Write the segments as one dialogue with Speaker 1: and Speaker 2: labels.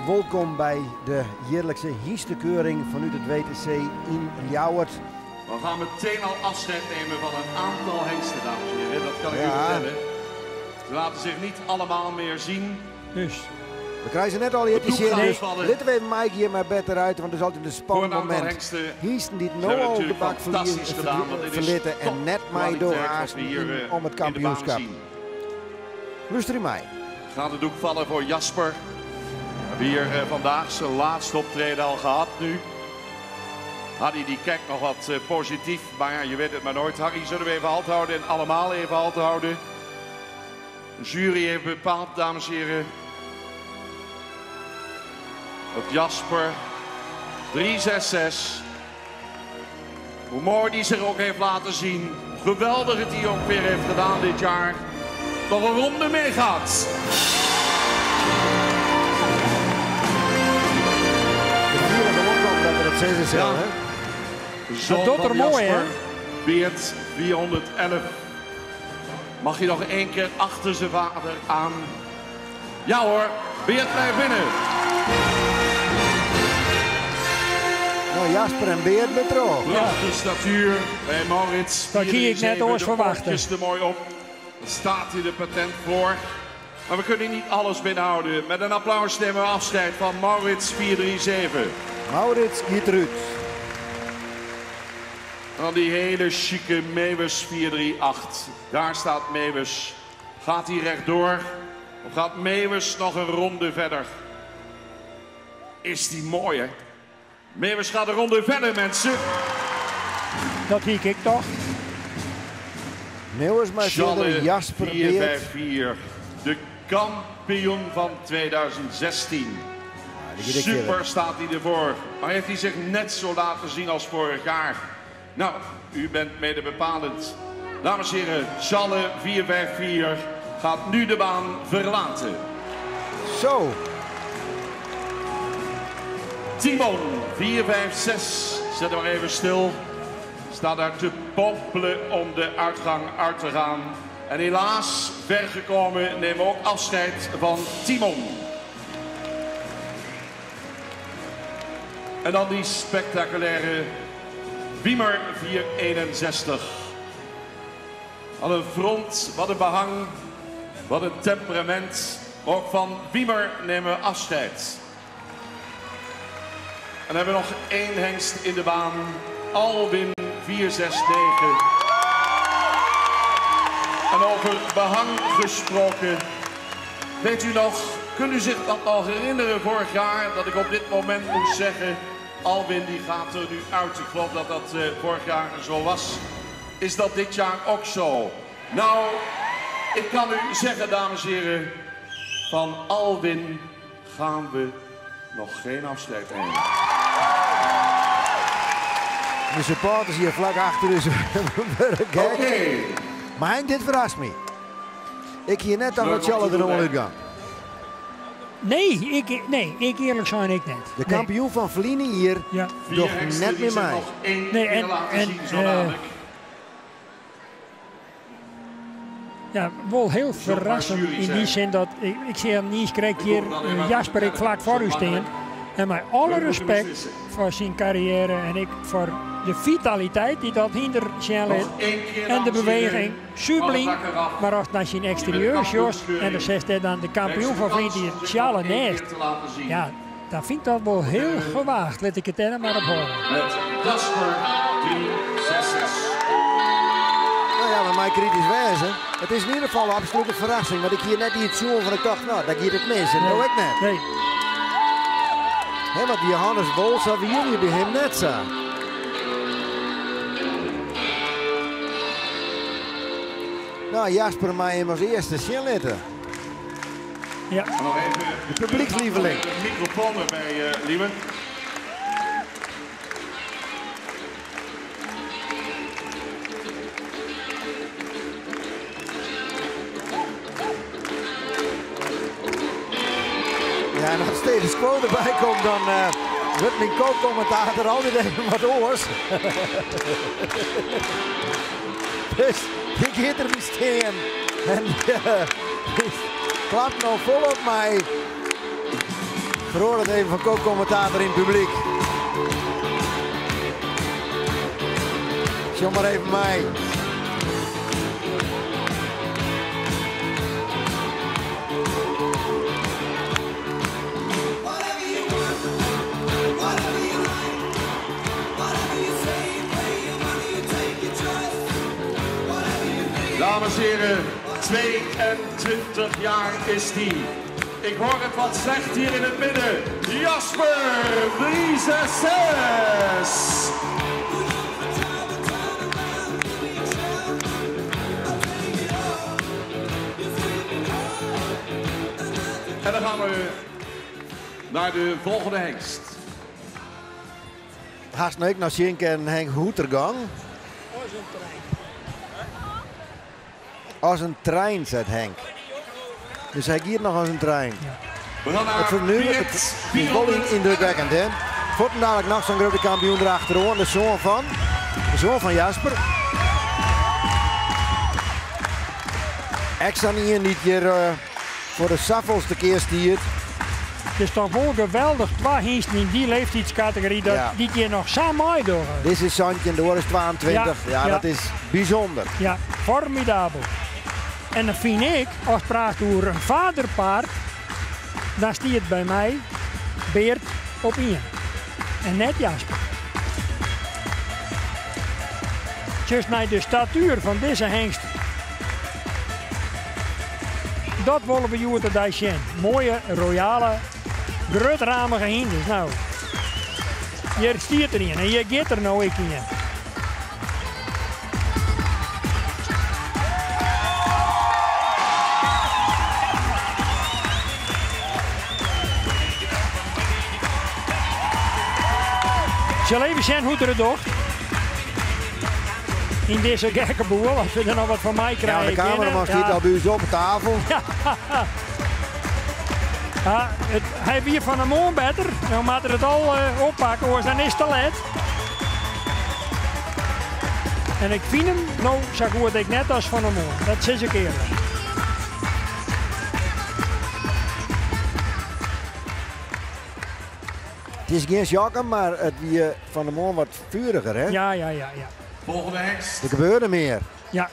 Speaker 1: Wolkom by de jierlikse hynstekeuring fanút it WTC yn Ljouwert.
Speaker 2: We gaan meteen al afscheid nemen van een aantal hengsten, dames en heren. Dat kan ik u
Speaker 1: Ja.
Speaker 2: vertellen. Ze laten zich niet allemaal meer zien.
Speaker 3: Dus
Speaker 1: We krije se net allegear te
Speaker 2: Het doek
Speaker 1: sjen,
Speaker 2: gaat
Speaker 1: dus
Speaker 2: vallen.
Speaker 1: litte we even Mike hjir mar better uit, want it is altyd in
Speaker 2: Voor
Speaker 1: spannend
Speaker 2: een aantal
Speaker 1: momint.
Speaker 2: hengsten
Speaker 1: Hynsten dy't
Speaker 2: zijn
Speaker 1: no
Speaker 2: we
Speaker 1: al de
Speaker 2: natuurlijk
Speaker 1: bak
Speaker 2: fantastisch gedaan, want dit is
Speaker 1: ferlitte en net meidogge
Speaker 2: topkwaliteit wat
Speaker 1: aansten
Speaker 2: we hier
Speaker 1: om it
Speaker 2: in de baan
Speaker 1: kampioenskap.
Speaker 2: zien.
Speaker 1: Lústerje mei.
Speaker 2: Gaat het doek vallen voor Jasper. We hebben hier vandaag zijn laatste optreden al gehad nu. Harry die kijkt nog wat positief, maar ja, je weet het maar nooit. Harry, zullen we even halt houden en allemaal even halt houden? De jury heeft bepaald, dames en heren, dat Jasper 366, hoe mooi die zich ook heeft laten zien, hoe geweldig het hij ook weer heeft gedaan dit jaar, nog een ronde meegaat.
Speaker 1: De vierde gewoon dat we dat zeggen zullen,
Speaker 2: Ja.
Speaker 1: hè?
Speaker 2: De zoon
Speaker 3: Dat doet
Speaker 2: van
Speaker 3: er mooi, hè?
Speaker 2: Jasper, Beert 411. Mag hij nog één keer achter zijn vader aan? Ja hoor, Beert blijft binnen.
Speaker 1: Nou, Jasper en Beert met erop.
Speaker 2: Prachtige statuur bij Maurits.
Speaker 3: Dat zie ik net
Speaker 2: 437,
Speaker 3: ooit
Speaker 2: de
Speaker 3: verwachten.
Speaker 2: oortjes er mooi op. Dan staat hij de patent voor. Maar we kunnen niet alles binnenhouden. Met een applaus nemen we afscheid van Maurits 437.
Speaker 1: Maurits giet derút.
Speaker 2: En dan die hele chique Meeuwis 438. Daar staat Meeuwis. Gaat hij rechtdoor? Of gaat Meeuwis nog een ronde verder? Is die mooi, hè? Meeuwis gaat een ronde verder, mensen.
Speaker 3: Dat zie ik toch.
Speaker 1: Meeuwis maar verder,
Speaker 2: Jalle
Speaker 1: Jasper Beert.
Speaker 2: 454. De kampioen van 2016.
Speaker 1: Ja, die giet ik
Speaker 2: Super
Speaker 1: verder.
Speaker 2: staat hij ervoor. Maar heeft hij zich net zo laten zien als vorig jaar? Nou, u bent mede bepalend. Dames en heren, Jalle 454 gaat nu de baan verlaten.
Speaker 1: Zo,
Speaker 2: Timon 456, zet hem maar even stil. Staat daar te popelen om de uitgang uit te gaan. En helaas, ver gekomen, nemen we ook afscheid van Timon. En dan die spectaculaire Wiemer 461. Wat een front, wat een behang, wat een temperament. Ook van Wiemer nemen we afscheid. En dan hebben we nog één hengst in de baan. Alwin 469. En over behang gesproken. Weet u nog, kunt u zich dat nog herinneren vorig jaar dat ik op dit moment moest zeggen, Alwin die gaat er nu uit. Ik geloof dat dat vorig jaar zo was. Is dat dit jaar ook zo? Nou, ik kan u zeggen, dames en heren, van Alwin gaan we nog geen afscheid nemen.
Speaker 1: De supporters hier vlak achter dus. Oké.
Speaker 2: Oké.
Speaker 1: Maar Hein, dit verrast me. Ik hier net aan
Speaker 2: Leuk
Speaker 1: wat
Speaker 2: om
Speaker 1: Tjalle
Speaker 2: te
Speaker 1: er
Speaker 2: doen,
Speaker 1: nog
Speaker 2: hè?
Speaker 1: uitgaan.
Speaker 3: Nee, ik eerlijk zijn ik net.
Speaker 1: De
Speaker 3: Nee.
Speaker 1: kampioen van Verliening hier,
Speaker 3: Ja.
Speaker 2: Vier
Speaker 1: doch
Speaker 2: hengsten
Speaker 1: net
Speaker 2: die
Speaker 1: meer
Speaker 2: zich
Speaker 1: mij.
Speaker 2: nog één
Speaker 3: Nee,
Speaker 2: keer laten
Speaker 3: en,
Speaker 2: zien zo dadelijk.
Speaker 3: Ja, wel heel
Speaker 2: Zullen maar
Speaker 3: verrassend
Speaker 2: jury
Speaker 3: in die
Speaker 2: zijn.
Speaker 3: zin dat ik zie hem niet krijg
Speaker 2: Ik
Speaker 3: hier,
Speaker 2: hoor dan even
Speaker 3: Jasper ik vlak voor u
Speaker 2: Zo
Speaker 3: staan.
Speaker 2: makkelijk.
Speaker 3: En met alle
Speaker 2: We moeten
Speaker 3: respect
Speaker 2: beslissen.
Speaker 3: voor zijn carrière en ik voor de vitaliteit die dat hinder zijn
Speaker 2: Nog
Speaker 3: liet.
Speaker 2: één keer,
Speaker 3: En de
Speaker 2: dames en
Speaker 3: beweging,
Speaker 2: heren.
Speaker 3: subliem.
Speaker 2: Alle takken eraf.
Speaker 3: Maar als naar zijn exterieur, Jos, en dan zegt hij dan de kampioen van vriend die
Speaker 2: het
Speaker 3: Tjalle naast.
Speaker 2: te laten zien.
Speaker 3: Ja, dan vind ik dat wel heel gewaagd. Laat ik het er maar op horen.
Speaker 2: Met Jasper 366.
Speaker 1: Nou ja, maar mij kritisch wijzen. Het is in ieder geval een absolute verrassing. Want ik hier net iets zoen van ik dacht, nou, daar gaat het mis. En dat ik net.
Speaker 3: Nee.
Speaker 1: Hè, want Johannes Bols hadden jullie bij hem net zo. Nou, Jasper mij hem als eerste zien laten.
Speaker 3: Ja.
Speaker 2: En nog even
Speaker 1: De publiekslieveling.
Speaker 2: De microfoon erbij, Lieven.
Speaker 1: Ja, en als status quo erbij komt, dan wordt mijn co-commentator altijd even wat oors. Dus ik hit er staan en die klapt nou vol op mij. Feroar it even fan ko-kommentator yn it publyk. Sjong mar even mei.
Speaker 2: Dames en heren, 22 jaar is die. Ik hoor het wat slecht hier in het midden. Jasper 366. En dan gaan we naar de volgende hengst.
Speaker 1: Hast no ek noch sjen kinnen, Henk, hoe't er gong?
Speaker 3: As in trein.
Speaker 1: As in trein, seit Henk. Dus hy giet noch as in trein.
Speaker 2: We gaan naar
Speaker 1: It fernuver, it is wol yndrukwekkend, hè? Fuortendalik noch sa'n grutte kampioen derachteroan, de soan fan, de soan fan Jasper. Ek sa'n ien dy't hjir foar de safolste kear stiet.
Speaker 3: It is toch wol geweldich, twa hynsten yn dy leeftydskategory dat
Speaker 1: Ja.
Speaker 3: dy't hjir noch sa meidogge.
Speaker 1: Dizze is 17, de oare is 22.
Speaker 3: Ja,
Speaker 1: Ja, dat is bysûnder.
Speaker 3: Ja, formidabel. En dan fyn ik, as praatst oer in vaderpaard, dan stiet by my Beert op ien en net Jasper. Just nei de statuer fan dizze hengst. Dat wolle we hjoed-de-dei sjen. Moaie, royale, grutramige hynders. No, hjir stiet der ien en hjir giet der no ek ien. Sil even sjen hoe't er it docht. Yn dizze gekke boel, as we der noch wat fan mei
Speaker 1: Ja,
Speaker 3: krije
Speaker 1: de kameraman
Speaker 3: kinne.
Speaker 1: stiet al by ús op tafel.
Speaker 3: Ja, hy wie fan 'e moarn better. No moat er it al oppakke, oars dan is it te let. En ik fyn him no sa goed ek net as fan 'e moarn. Dat sis ik earlik.
Speaker 1: It is gjin sjokken, mar it wie fan 'e moarn wat furiger, hè?
Speaker 3: Ja, ja, ja, ja.
Speaker 2: Volgende hengst.
Speaker 1: Der gebeurde mear.
Speaker 3: Ja.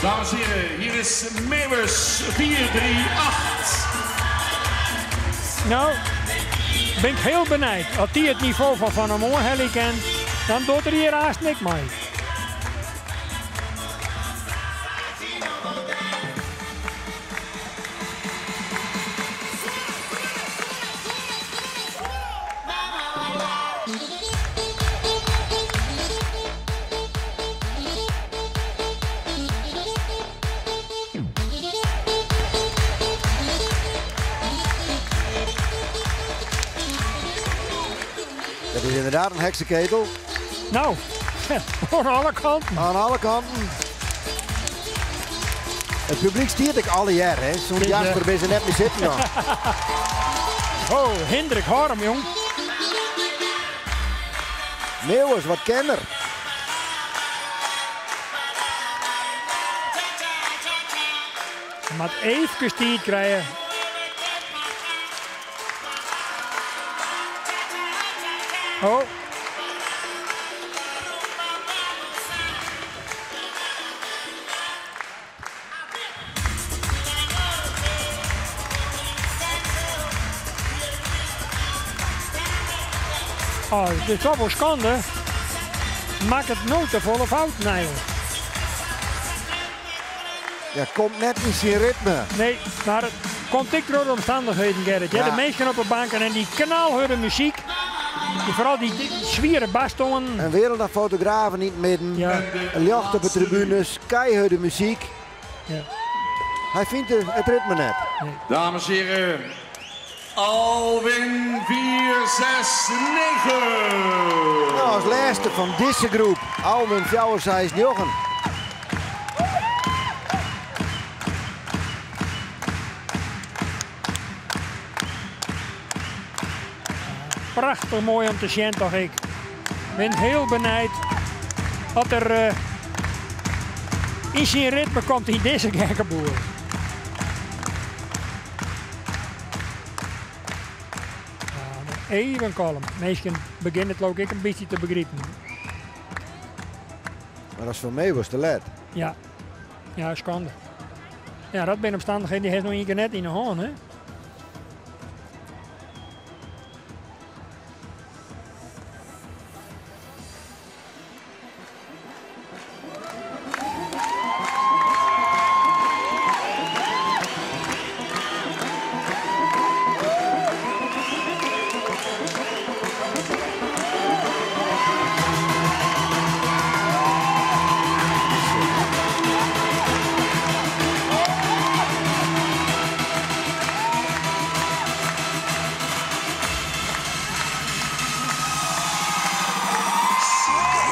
Speaker 2: Dames en heren, hier is Meeuwis 438.
Speaker 3: No, bin ik hiel benijd. As dy it nivo fan fan 'e moarn helje kin, dan docht er hjir aanst ek mei.
Speaker 1: Dat is ynderdaad in hekseketel.
Speaker 3: No, oan alle kanten.
Speaker 1: Oan alle kanten. It publyk stiet ek allegear, hè? Sûnt Jasper binne se net mear sitten dan.
Speaker 3: Oh, Hindrik, hâld him, jong.
Speaker 1: Meeuwis, wat kin er?
Speaker 3: Hy moat eefkes tiid krije. Oh. Oh, it is toch wol skande. Makket no te folle fouten eigenlik.
Speaker 1: Ja, komt net yn syn ritme.
Speaker 3: Nee, mar it komt ek troch de omstannichheden, Gerrit.
Speaker 1: Ja.
Speaker 3: De minsken op de banken en dy knalhurde muzyk. Foaral dy swiere bastoanen.
Speaker 1: In wereld aan fotografen yn it midden.
Speaker 3: Ja.
Speaker 1: In ljocht op de tribunes, keihurde muzyk.
Speaker 3: Ja.
Speaker 1: Hy fynt it ritme net.
Speaker 3: Nee.
Speaker 2: Dames en heren, Alwin 469.
Speaker 1: No, as lêste fan dizze groep, Alwin 469.
Speaker 3: Prachtich moai om te sjen toch ek. Bin hiel benijd. As er eh, yn syn ritme komt yn dizze gekke boel. Even kalm. Minsken begjinne it leau ik in bytsje te begripen.
Speaker 1: Mar dat is foar my was te let.
Speaker 3: Ja, ja skande. Ja, dat binne omstannichheden dy hast no ien kear net yn de hân, hè?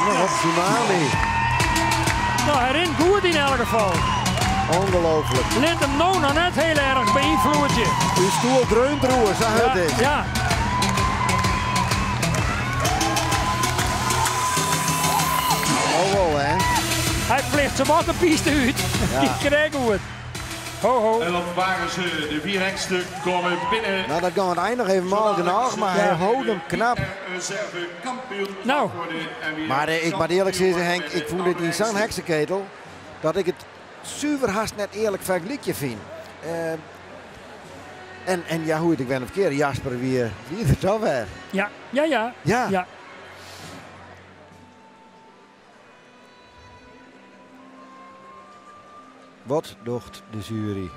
Speaker 1: Nou, tsunami.
Speaker 3: Nou, hy rint goed yn elk gefal.
Speaker 1: Ongelooflijk.
Speaker 3: Lit him no noch net hiel erch beynfloedzje.
Speaker 1: Uw stoel dreunt roer, sa hurd is.
Speaker 3: Ja.
Speaker 1: Oh wol, hè?
Speaker 3: Hy flecht sawat de piste út.
Speaker 1: Ja.
Speaker 3: Dy krekt goed. Ho, ho.
Speaker 2: En dat waren ze, de vier hengsten komen binnen.
Speaker 1: Nou, dat gaan we eindig even mal genoeg, maar hij houdt hem knap.
Speaker 2: Reserve kampioen
Speaker 3: Nou.
Speaker 2: worden en wie
Speaker 1: Maar ik moet eerlijk zeggen, Henk, ik vond dit in zo'n heksenketel dat ik het zuiver haast net eerlijk vergelijkje vind. En ja, hoe het ik ben of keer, Jasper, wie er toch weer.
Speaker 3: Ja, ja, ja.
Speaker 1: Ja.
Speaker 3: Ja.
Speaker 1: Wat docht de jury?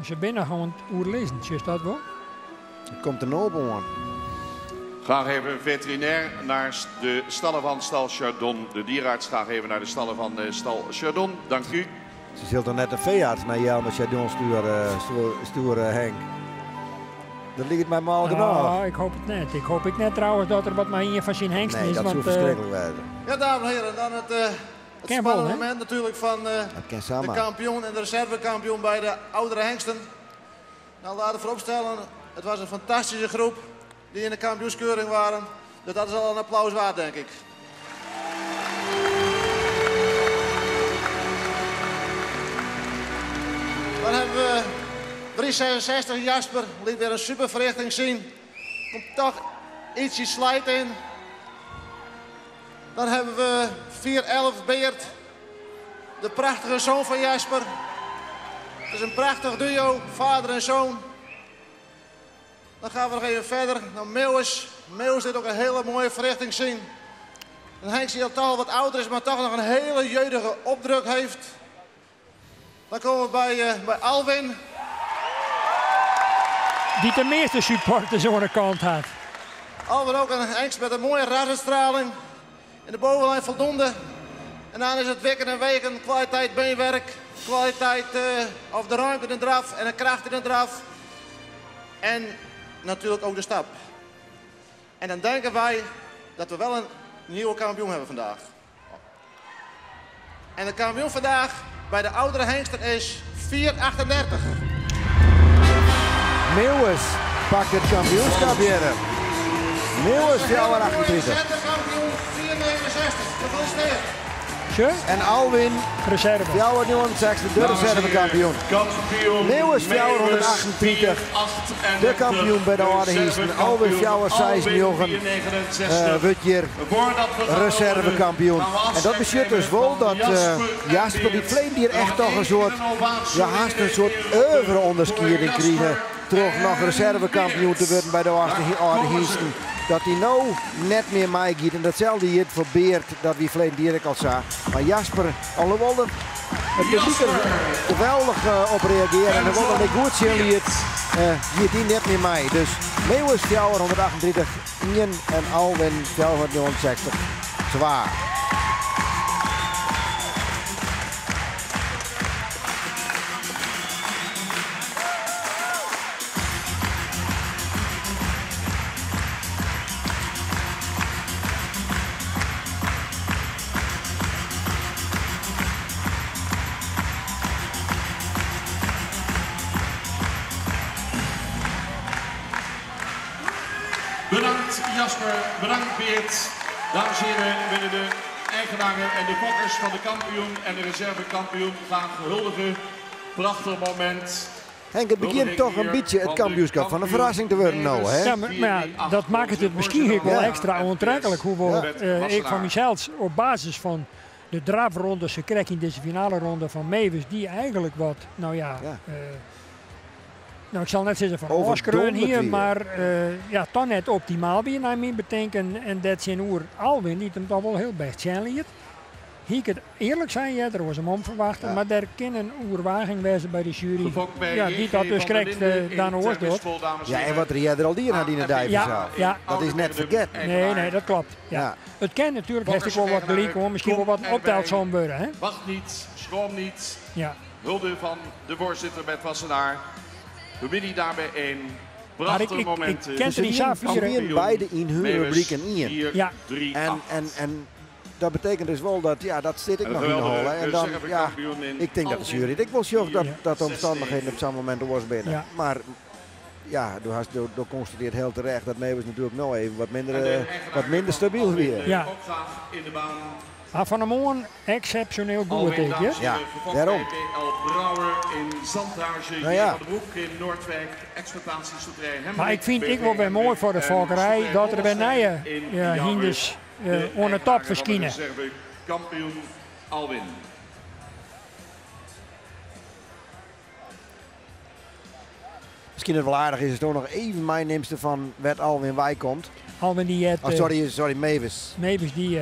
Speaker 3: Ze binnen gewoon oerlezen, is dat wel?
Speaker 1: Het komt er nou aan.
Speaker 2: Graag even veterinair naar de stallen van stal Chardon. De dierenarts graag even naar de stallen van stal Chardon. Dank u.
Speaker 1: Ze zult dan net de veearts naar Jelmer Chardon sturen, Henk. Dat ligt mij maar al genoeg.
Speaker 3: Ah, ik hoop het net. Ik hoop ik net trouwens dat er wat maar een van zijn hengsten
Speaker 1: Nee,
Speaker 3: is.
Speaker 1: dat
Speaker 3: want,
Speaker 1: zou verschrikkelijk worden.
Speaker 4: Ja, dames en heren, dan het
Speaker 3: Ken wel,
Speaker 4: spannende
Speaker 3: hè?
Speaker 4: moment natuurlijk van
Speaker 1: Dat ken
Speaker 4: de
Speaker 1: samen.
Speaker 4: kampioen en de reservekampioen bij de oudere hengsten. Nou, laten we vooropstellen, het was een fantastische groep die in de kampioenskeuring waren. Dus dat is al een applaus waard, denk ik. Dan hebben we 366 Jasper, liet weer een super verrichting zien. Komt toch ietsje slijt in. Dan hebben we 411 Beert, de prachtige zoon van Jasper. Het is een prachtig duo, vader en zoon. Dan gaan we nog even verder naar Meeuwis. Meeuwis deed ook een hele mooie verrichting zien. Een Henk die al toch al wat ouder is, maar toch nog een hele jeugdige opdruk heeft. Dan komen we bij Alwin.
Speaker 3: Die de meeste supporters aan de kant had.
Speaker 4: Alwin ook een hengst met een mooie rasuitstraling. In de bovenlijn voldoende. En dan is het wikken en wegen, kwaliteit beenwerk, kwaliteit of de ruimte in de draf en de kracht in de draf. En natuurlijk ook de stap. En dan denken wij dat we wel een nieuwe kampioen hebben vandaag. En de kampioen vandaag bij de oudere hengsten is 4,38.
Speaker 1: Meeuwis pakt het kampioenschap hier. Meeuwis 4,38.
Speaker 4: Kampioen 4,69. Gefeliciteerd.
Speaker 3: Tje?
Speaker 1: En Alwin
Speaker 3: Reserve.
Speaker 1: 4,69, de reservekampioen.
Speaker 2: Kampioen
Speaker 1: Meeuwis
Speaker 2: Meeuwis
Speaker 1: 438.
Speaker 2: 4,38.
Speaker 1: De kampioen bij de Oude Hengsten. Alwin 4,96. Wordt hier
Speaker 2: Voordat we gaan
Speaker 1: reservekampioen.
Speaker 2: gaan we
Speaker 1: En dat
Speaker 2: afscheid
Speaker 1: betekent dus
Speaker 2: nemen
Speaker 1: wel
Speaker 2: van
Speaker 1: dat
Speaker 2: Jasper en
Speaker 1: Jasper die
Speaker 2: Beert.
Speaker 1: vleem hier echt
Speaker 2: Nog
Speaker 1: toch een
Speaker 2: één
Speaker 1: soort,
Speaker 2: innovatie
Speaker 1: ja, haast een soort oeuvre onderskiering
Speaker 2: voor
Speaker 1: krijgen.
Speaker 2: Jasper
Speaker 1: Terug
Speaker 2: en
Speaker 1: nog reservekampioen te worden bij de
Speaker 2: Daar
Speaker 1: Oude
Speaker 2: komen ze.
Speaker 1: Hengsten. Dat hij nou net meer mij giet. En datzelfde hier voor Beert, dat wie verleden direct al zag. Maar Jasper, alhoewel het publiek er geweldig op reageert en alhoewel dat ik goed zien liet, giet hij net meer mij. Dus Meeuwis 438, 1 en Alwin 469. Zwaar.
Speaker 2: Bedankt Jasper, bedankt Beert. Dames en heren, willen de eigenaren en de fokkers van de kampioen en de reservekampioen gaan huldigen. Prachtig moment.
Speaker 1: Henk, it begjint toch in bytsje it kampioenskip fan de ferrassing te wurden no, hè?
Speaker 3: Ja, mar ja, dat makket it miskien ek wol ekstra oantreklik. Hoewol ik fan mysels op basis fan de drafronde se krekt yn dizze finaleronde fan Mewis, dy eigentlik wat, no ja, no ik sil net sizze fan ôfskreaun hie, mar ja, toch net optimaal wie nei myn betinken. En dêrtsjinoer Alwin, dy't him toch wol hiel bêst sjen liet. Hie ik it earlik sein earder oars om ferwachte, mar dêr kin in oerwaging wêze by de sjuery, ja, dy't dat dus krekt dan oars docht.
Speaker 1: Ja, en wat er earder al dien hat yn de dei fansels. Dat is net fergetten.
Speaker 3: Nee, nee, dat klopt. Ja. It kin natuerlik, hast ek wol wat gelyk oan, miskien wol wat in optelsom wurde. Hè?
Speaker 2: Wacht niet, schroom niet.
Speaker 3: Ja.
Speaker 2: Hulde van de voorzitter Bert Wassenaar. Familie daar bijeen.
Speaker 3: Mar ik, ik, ik ken it sa
Speaker 1: Se wienen beide yn hun rubriken ien.
Speaker 3: Ja.
Speaker 1: En, en, en dat betekent dus wol dat, ja, dat sit ek noch yn de holle. En dan, ja, ik tink dat de sjuery it ek wol sjocht dat, dat de omstannichheden op sa'n momint oars binne. Mar ja, do hast, do, do konstatearret hiel terecht dat Mewis natuerlik no even wat minder stabyl wie.
Speaker 3: Ja. Mar fan 'e moarn eksepsjoneel goed ek, hear.
Speaker 1: Ja, dêrom.
Speaker 2: No ja.
Speaker 3: Mar ik fyn it ek wol wer moai foar de fokkerij dat der wer nije hynders oan 'e top ferskine.
Speaker 1: Miskien it wol aardich is asto noch even meinimst fan wêr't Alwin weikomt.
Speaker 3: Alwin dy heart.
Speaker 1: Oh, sorry, sorry, Mewis.
Speaker 3: Mewis dy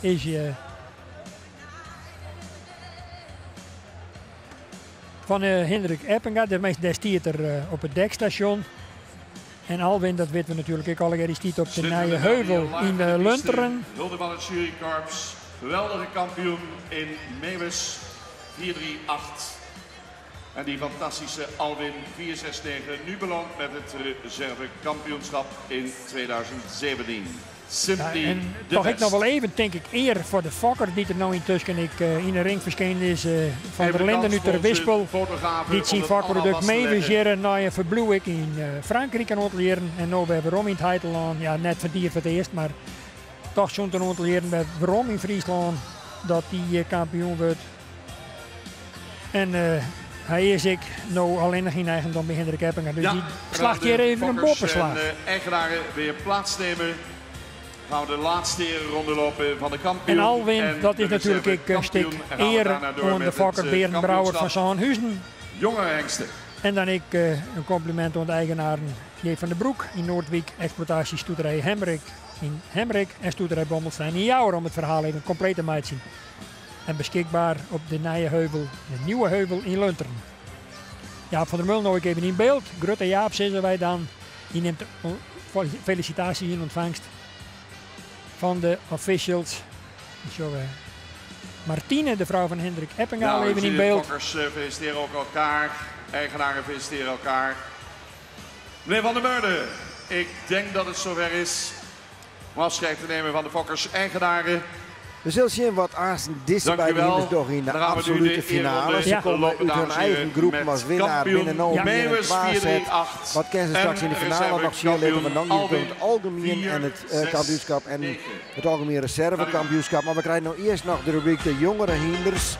Speaker 3: is fan Hindrik Eppenga. Dêr stiet er op it dekstasjon. En Alwin, dat witte we natuerlik ek allegear, dy stiet op de Nije Heuvel yn Lunteren.
Speaker 2: Hulde fan it jurykorps. Geweldige kampioen yn Mewis 438. En die fantastische Alwin 469 nu beloond met het reservekampioenschap in 2017. Simply
Speaker 3: Ja, en
Speaker 2: de
Speaker 3: toch ek
Speaker 2: best.
Speaker 3: noch wol even, tink ik, ear foar de fokker dy't der no yntusken ek yn 'e ring ferskynd is. Van
Speaker 2: Even
Speaker 3: der
Speaker 2: de
Speaker 3: Linden
Speaker 2: kans
Speaker 3: út
Speaker 2: voor onze
Speaker 3: Terwispel,
Speaker 2: fotografen
Speaker 3: dy't
Speaker 2: om
Speaker 3: syn
Speaker 2: het allemaal
Speaker 3: fokprodukt
Speaker 2: vast te
Speaker 3: Mewis
Speaker 2: leggen.
Speaker 3: hjir nei in ferbliuw ek yn Frankryk in oantal jierren en no wer werom yn it heitelân. Ja, net foar dier foar it earst, mar toch sûnt in oantal jierren wer werom yn Fryslân dat dy kampioen wurdt. En hy is ek no allinnich yn eigendom by Hindrik Eppenga. Dus
Speaker 2: Ja,
Speaker 3: dy slacht hjir
Speaker 2: de
Speaker 3: even in
Speaker 2: fokkers
Speaker 3: boppeslach.
Speaker 2: En de eigenaren weer plaatsnemen. Gaan we de laatste ronde lopen van de kampioen.
Speaker 3: En Alwin,
Speaker 2: en
Speaker 3: dat is
Speaker 2: de
Speaker 3: natuerlik ek in stik
Speaker 2: reservekampioen. En gaan we
Speaker 3: ear
Speaker 2: daarna door
Speaker 3: oan de
Speaker 2: met het,
Speaker 3: fokker Berend Brouwer fan
Speaker 2: kampioenschap
Speaker 3: Sânhuzen.
Speaker 2: Jonge hengsten.
Speaker 3: En dan ek in kompliment oan de eigenaren J. van der Broek yn Noardwyk, eksploitaasje Stoeterij Hemrik yn Hemrik en Stoeterij Bommelstein yn Jouwer om it ferhaal even kompleet te meitsjen. En beskikber op de Nije Heuvel, de Nieuwe Heuvel yn Lunteren. Jaap van der Meulen no ek even yn byld. Grutte Jaap sizze wy dan. Dy nimt felisitaasjes yn ûntfangst fan de officials. Dan sjogge we Martine, de frou fan Hendrik Eppenga,
Speaker 2: Nou,
Speaker 3: al even
Speaker 2: u
Speaker 3: yn
Speaker 2: ziet het,
Speaker 3: byld.
Speaker 2: Fokkers feliciteren ook elkaar. Eigenaren feliciteren elkaar. Meneer Van der Meulen, ik denk dat het zover is om afscheid te nemen van de fokkers eigenaren.
Speaker 1: We zullen zien wat aanstaan dizze
Speaker 2: Dank u
Speaker 1: beide
Speaker 2: wel.
Speaker 1: hinders toch in de
Speaker 2: Dan gaan we nu
Speaker 1: absolute
Speaker 2: de
Speaker 1: finale.
Speaker 2: ereronde
Speaker 1: Ze
Speaker 3: Ja.
Speaker 1: komen
Speaker 2: lopen,
Speaker 1: uit hun
Speaker 2: dames en
Speaker 1: eigen
Speaker 2: heren,
Speaker 1: groep
Speaker 2: met
Speaker 1: als winnaar
Speaker 2: kampioen
Speaker 1: binnen 0
Speaker 3: Ja.
Speaker 2: Mewis
Speaker 1: 4
Speaker 2: 4-3-8.
Speaker 1: Wat kennen ze straks in de finale nog zien liggen? Want dan gaat het om het algemeen en het kampioenschap en het algemeen reservekampioenschap. Maar we krijgen nou eerst nog de rubriek de jongere hinders.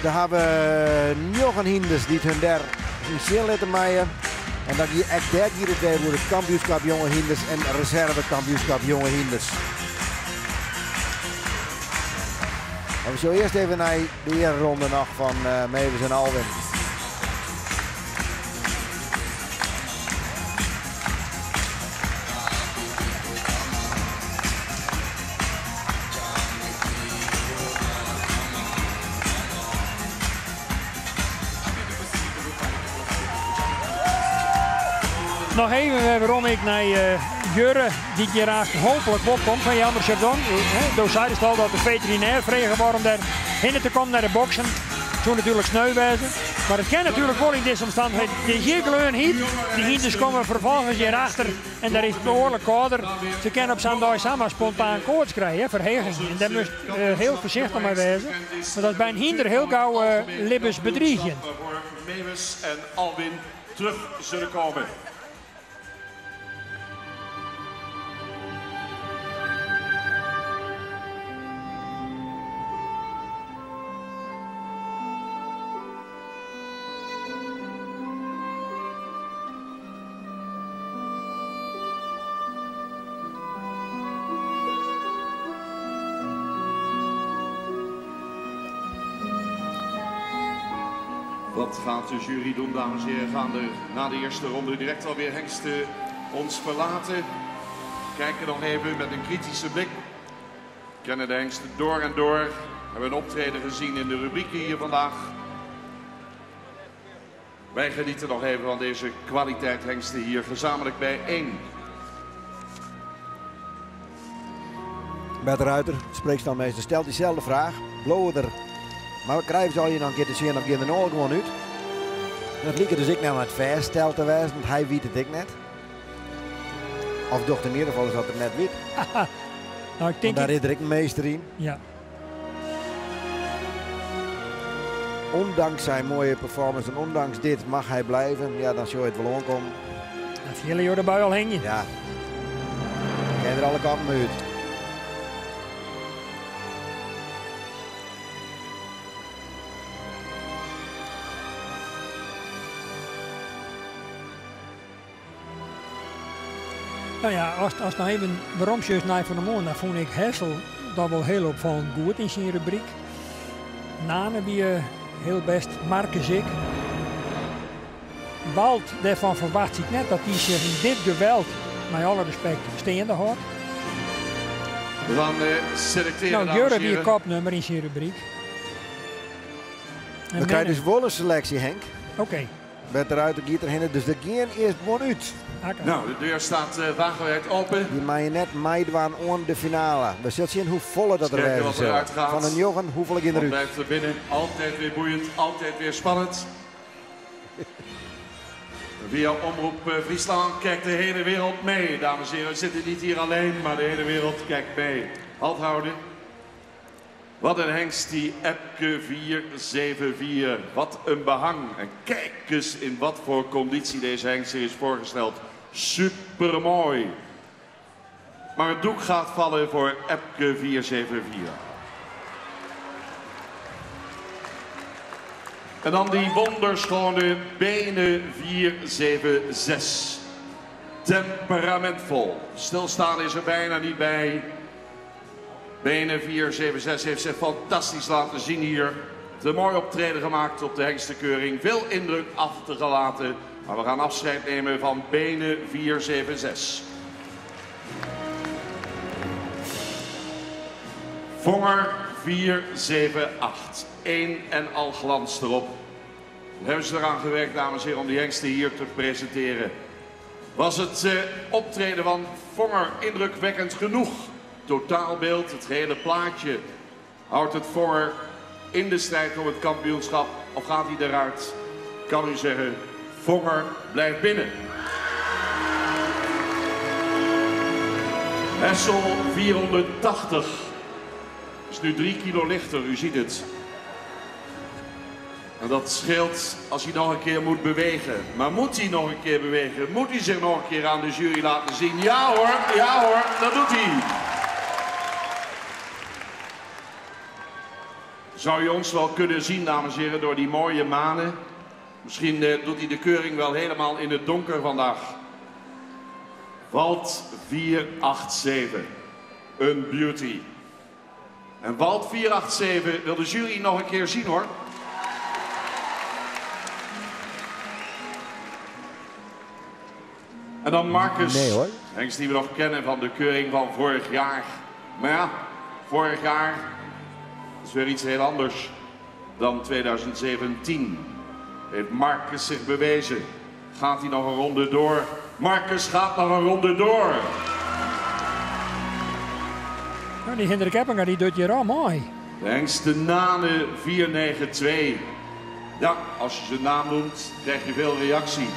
Speaker 1: Daar hebben we nog een hinders die hun daar in zin laten maaien. En dan hier echt daar hier het weer voor het kampioenschap jonge hinders en reservekampioenschap jonge hinders. Maar we zullen eerst even naar de ereronde nog van Mewis en Alwin.
Speaker 3: Noch even werom ik nei Jurre, dy't hjir aanst hooplik opkomt fan Jelmer Chardon. Do seidest al dat de veterinêr frege waard om dêr hinne te kommen nei de boksen. Soe natuerlik sneu wêze. Mar it kin natuerlik wol yn dizze omstannichheden. It is hjir gleon hyt. Dy hynders komme ferfolgens hjir achter en dêr is it behoarlik kâlder. Se kinne op sa'n dei samar spontaan koarts krije, ferheging. En dêr moatst hiel foarsichtich mei wêze. Want dat is by in hynder hiel gau libbensbedriigjend.
Speaker 2: Voor Mewis en Alwin terug zullen komen. Wat gaat de jury doen, dames en heren? Gaan er na de eerste ronde direct alweer hengsten ons verlaten? Kijken nog even met een kritische blik. Kennen de hengsten door en door. Hebben een optreden gezien in de rubrieken hier vandaag. Wij genieten nog even van deze kwaliteit hengsten hier gezamenlijk bijeen.
Speaker 1: Bert Ruiter, spreekstalmeester, stelt diezelfde vraag. Blowen er. Maar krijgen ze al je dan een keer te zien of geen er gewoon uit? Dat liep dus ik nou aan het vaststellen te wijzen, want hij weet het ik net. Of docht in ieder geval is dat het net weet.
Speaker 3: Nou, ik denk
Speaker 1: Want daar is er ik een meester in.
Speaker 3: Ja.
Speaker 1: Ondanks zijn mooie performance en ondanks dit mag hij blijven. Ja, dan zul je het wel aankomen.
Speaker 3: Dat hele jaar erbij al heen.
Speaker 1: Ja. Kan er alle kanten uit.
Speaker 3: Nou ja, als nou even waarom ze naar van de morgen, dan vond ik Hessel dat wel heel opvallend goed in zijn rubriek. Nane wie heel best, Marcus ik. Walt, daarvan verwacht ik net dat hij zich in dit geweld, met alle respect, staande houdt.
Speaker 2: We gaan selecteren,
Speaker 3: Nou,
Speaker 2: dames en
Speaker 3: Jurre die
Speaker 2: heren.
Speaker 3: kopnummer in zijn rubriek. En
Speaker 1: We krijgen
Speaker 3: Menne.
Speaker 1: dus wel een selectie, Henk.
Speaker 3: Oké.
Speaker 1: Bert de Ruiter giet erheen, dus de geen eerst gewoon uit.
Speaker 3: Oké.
Speaker 2: Nou, de deur staat wagenwijd open.
Speaker 1: Die majonet meidwaan on de finale. We zullen zien hoe volle dat er
Speaker 2: Kijken
Speaker 1: wezen
Speaker 2: wat
Speaker 1: zal.
Speaker 2: eruit gaat.
Speaker 1: Van een jongen, hoeveel ik in de
Speaker 2: Wat
Speaker 1: ruut.
Speaker 2: blijft er binnen? Altijd weer boeiend, altijd weer spannend. Via Omroep Friesland kijkt de hele wereld mee, dames en heren. We zitten niet hier alleen, maar de hele wereld kijkt mee. Halt houden. Wat een hengst, die Epke 474. Wat een behang. En kijk eens in wat voor conditie deze hengst hier is voorgesteld. Supermooi. Maar het doek gaat vallen voor Epke 474. En dan die wonderschone benen 476. Temperamentvol. Stilstaan is er bijna niet bij. Benen 476 heeft zich fantastisch laten zien hier. Een mooi optreden gemaakt op de hengstenkeuring. Veel indruk achtergelaten. Maar we gaan afscheid nemen van benen 476. Vonger 478. 1 en al glans erop. Dan hebben ze eraan gewerkt, dames en heren, om die hengsten hier te presenteren. Was het optreden van Vonger indrukwekkend genoeg? Totaalbeeld, het gehele plaatje. Houdt het Vonger in de strijd om het kampioenschap of gaat hij eruit? Kan u zeggen, Vonger blijft binnen. Hessel 480. Is nu 3 kilo lichter, u ziet het. En dat scheelt als hij nog een keer moet bewegen. Maar moet hij nog een keer bewegen? Moet hij zich nog een keer aan de jury laten zien? Ja hoor, ja hoor, dat doet hij. Zou je ons wel kunnen zien, dames en heren, door die mooie manen? Misschien doet hij de keuring wel helemaal in het donker vandaag. Walt 487. Een beauty. En Walt 487 wil de jury nog een keer zien, hoor. En dan Marcus,
Speaker 1: Nee, hoor.
Speaker 2: Hengst die we nog kennen van de keuring van vorig jaar. Maar ja, vorig jaar is weer iets heel anders dan 2017. Heeft Marcus zich bewezen? Gaat hij nog een ronde door? Marcus gaat nog een ronde door.
Speaker 3: Nou, die Hendrik Eppinga die doet hier al mooi.
Speaker 2: De hengst de Nane 492. Ja, als je zijn naam noemt, krijg je veel reactie.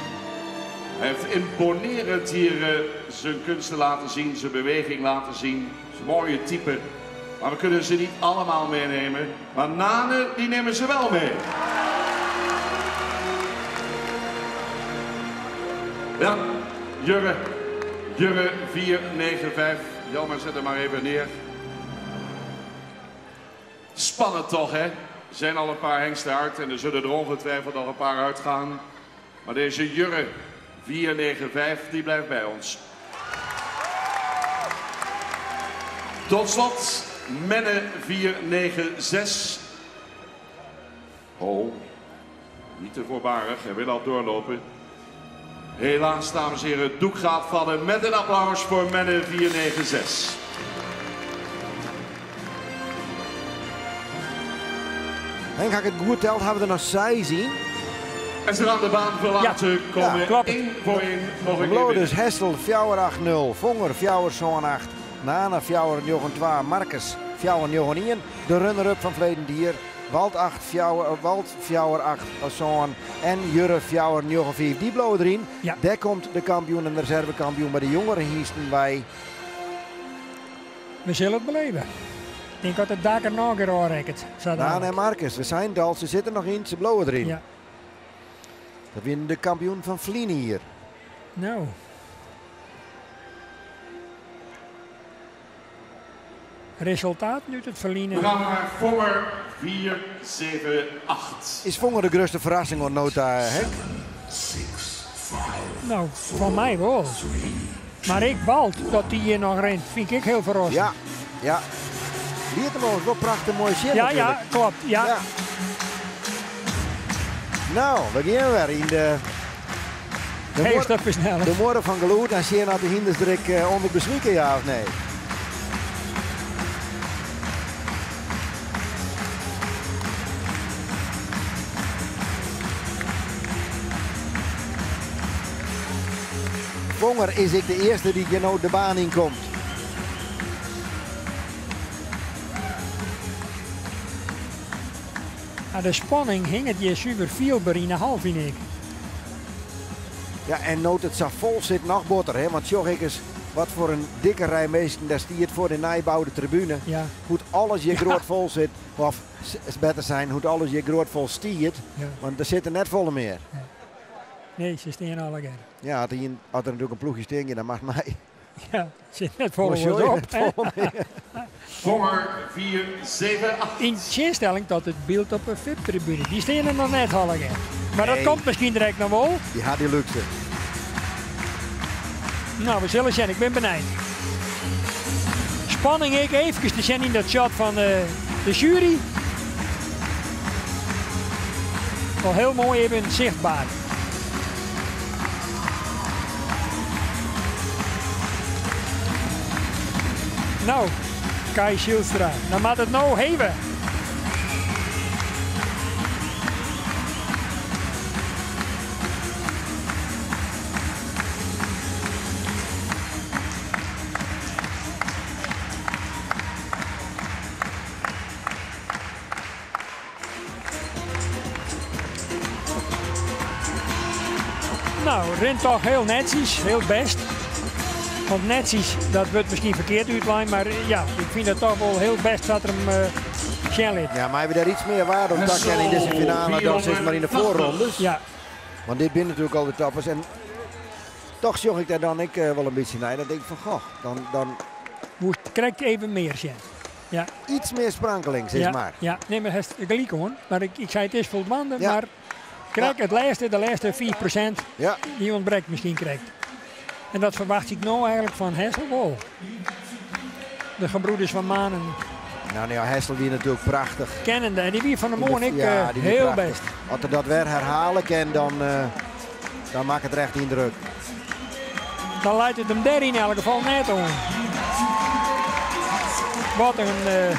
Speaker 2: Hij heeft imponerend hier zijn kunsten laten zien, zijn beweging laten zien. Zijn mooie type. Maar we kunnen ze niet allemaal meenemen. Maar Nane, die nemen ze wel mee. Ja, Jurre. Jurre 495. Jelmer, zet hem maar even neer. Spannend toch, hè? Er zijn al een paar hengsten uit en er zullen er ongetwijfeld nog een paar uitgaan. Maar deze Jurre 495, die blijft bij ons. Tot slot, Menne 496. Oh. Niet te voorbarig, hij wil al doorlopen. Helaas, dames en heren, het doek gaat vallen met een applaus voor Menne 496.
Speaker 1: Henk, ha ik it goed teld, ha we der noch seis yn.
Speaker 2: En ze gaan de baan verlaten,
Speaker 3: Ja.
Speaker 2: komen
Speaker 3: Ja, klopt.
Speaker 2: één voor één nog een keer
Speaker 1: Blo
Speaker 2: binnen.
Speaker 1: dus Hessel 4-8-0, Fonger 4-7-8, Nana 4-9-2, Marcus 4-9-1. De runner-up fan ferleden jier, Walt 8, fjouwer, Walt 4-8, Zoon en Jurre 4-9-5. Dy bliuwe deryn.
Speaker 3: Ja.
Speaker 1: Dêr komt de kampioen en de reservekampioen by de jongere hynsten by.
Speaker 3: We zullen het beleven. Ik denk dat het dak er nog een keer aanrekent. Zo
Speaker 1: Nana
Speaker 3: dadelijk.
Speaker 1: en Marcus, we zijn het al, ze zitten nog in, ze bliuwe deryn.
Speaker 3: Ja.
Speaker 1: Dat winnen de kampioen fan ferline jier.
Speaker 3: Nou. Resultaat nu it ferline.
Speaker 2: We gaan naar Fonger 478.
Speaker 1: Is Fonger de grootste verrassing op nota, Henk?
Speaker 3: Nou, van mij wel. Maar ik balt dat die hier nog rent. Vind ik heel verrassend.
Speaker 1: Ja, ja. Liet hem ook wel prachtig mooi zien
Speaker 3: ja,
Speaker 1: natuurlijk.
Speaker 3: ja, klopt. Ja.
Speaker 1: Ja. Nou, we gaan weer in de
Speaker 3: Eerst even sneller.
Speaker 1: de morgen van geloed en zien dat de hinders direct onder bezwieken, ja of nee? Fonger is ik de eerste die hier nou de baan in komt.
Speaker 3: Ja, de spanning hing het hier super veel bij in de half, vind ik.
Speaker 1: Ja, en nood het zo vol zit nog botter, hè? Want zorg ik eens wat voor een dikke rij meesten daar stiert voor de nijbouwde tribune.
Speaker 3: Ja.
Speaker 1: Hoe het alles je groot vol zit, of is beter zijn, hoe het alles je groot vol stiert.
Speaker 3: Ja.
Speaker 1: Want er zitten net volle meer.
Speaker 3: Nee, ze staan alle keer.
Speaker 1: Ja, had er natuurlijk een ploegje stinken, dan mag mij.
Speaker 3: Ja, zit net volle
Speaker 1: Maar
Speaker 3: wordt
Speaker 1: sorry,
Speaker 3: op,
Speaker 1: net
Speaker 3: hè?
Speaker 1: volle meer.
Speaker 2: Fonger 478.
Speaker 3: In tegenstelling tot het beeld op een VIP-tribune. Die staan er nog net alle keer. Maar dat
Speaker 1: Nee.
Speaker 3: komt misschien direct nog wel.
Speaker 1: Die had die luxe.
Speaker 3: Nou, we zullen zien. Ik ben benieuwd. Spanning ik even te zien in dat shot van de jury. Wel heel mooi even zichtbaar. Nou, Kai Zijlstra, dan moet het nou heven. Nou, rent toch heel netjes, heel best. Want netjes, dat wordt misschien verkeerd uitlijn, maar ja, ik vind het toch wel heel best dat er hem uh, ligt.
Speaker 1: Ja, maar hebben we daar iets meer waarde op tak in deze finale dan zeg maar in de voorrondes.
Speaker 3: Ja.
Speaker 1: Want dit binnen natuurlijk al de tappers. En toch zorg ik daar dan ik wel een beetje naar. Dan denk ik van, goh, dan
Speaker 3: Moest krijgt even meer zijn. Ja.
Speaker 1: Iets meer sprankeling, zeg
Speaker 3: ja,
Speaker 1: maar.
Speaker 3: Ja, nee, maar het is gelijk hoor. Maar ik zei het is voldoende,
Speaker 1: Ja.
Speaker 3: maar krijg
Speaker 1: Ja.
Speaker 3: het laatste, de laatste 4%
Speaker 1: Ja.
Speaker 3: die ontbreekt misschien krijgt. En dat verwacht ik nou eigenlijk van Hessel wel. De gebroeders van Manen.
Speaker 1: Nou, nee, Hessel die natuurlijk prachtig.
Speaker 3: Kennende. En die wie van de
Speaker 1: Die
Speaker 3: morgen ik,
Speaker 1: ja, die wie
Speaker 3: heel
Speaker 1: prachtig.
Speaker 3: best.
Speaker 1: Als er dat weer herhalen kan, dan maakt het recht indruk.
Speaker 3: Dan leidt het hem daar in elk geval net om. Wat een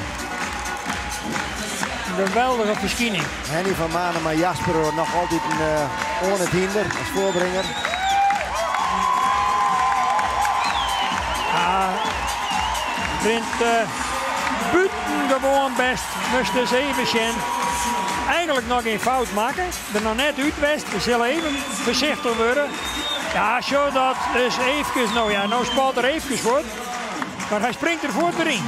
Speaker 3: geweldige verschijning.
Speaker 1: Henny van Manen, maar Jasper hoor, nog altijd een on het hinder als voorbringer.
Speaker 3: Ah, rint buitengewoon best. Moest dus even zien. Eigenlijk nog geen fout maken. Er nog net uit west. We zullen even voorzichtig worden. Ja, zo dat is even. Nou ja, nou spalt er even voor. Maar hij springt er voort erin.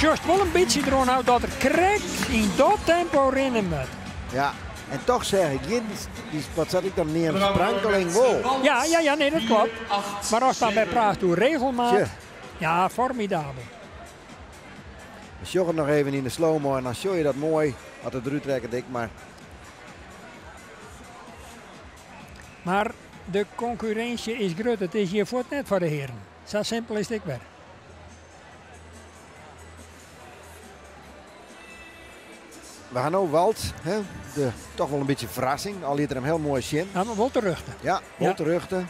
Speaker 3: Just wel een beetje erom nou dat er correct in dat tempo rennen moet.
Speaker 1: Ja, en toch zeg ik, Jens, die, wat zat ik dan neer? Sprankeling wel.
Speaker 3: Ja, ja, ja, nee, dat klopt. Maar als dan bij praat door regelmaat.
Speaker 1: Tje.
Speaker 3: Ja, formidabel.
Speaker 1: We sjoggen nog even in de slow-mo en dan show je dat mooi. Had het eruit trekken, dik, maar.
Speaker 3: Maar De konkurrinsje is grut. It is hjir fuort net foar de hearen. Sa simpel is it ek wer.
Speaker 1: We ha no Walt, hè, de, toch wol in bytsje ferrassing. Al liet er him hiel moai sjen.
Speaker 3: Ja, mar wol terjochte.
Speaker 1: Ja, wol terjochte.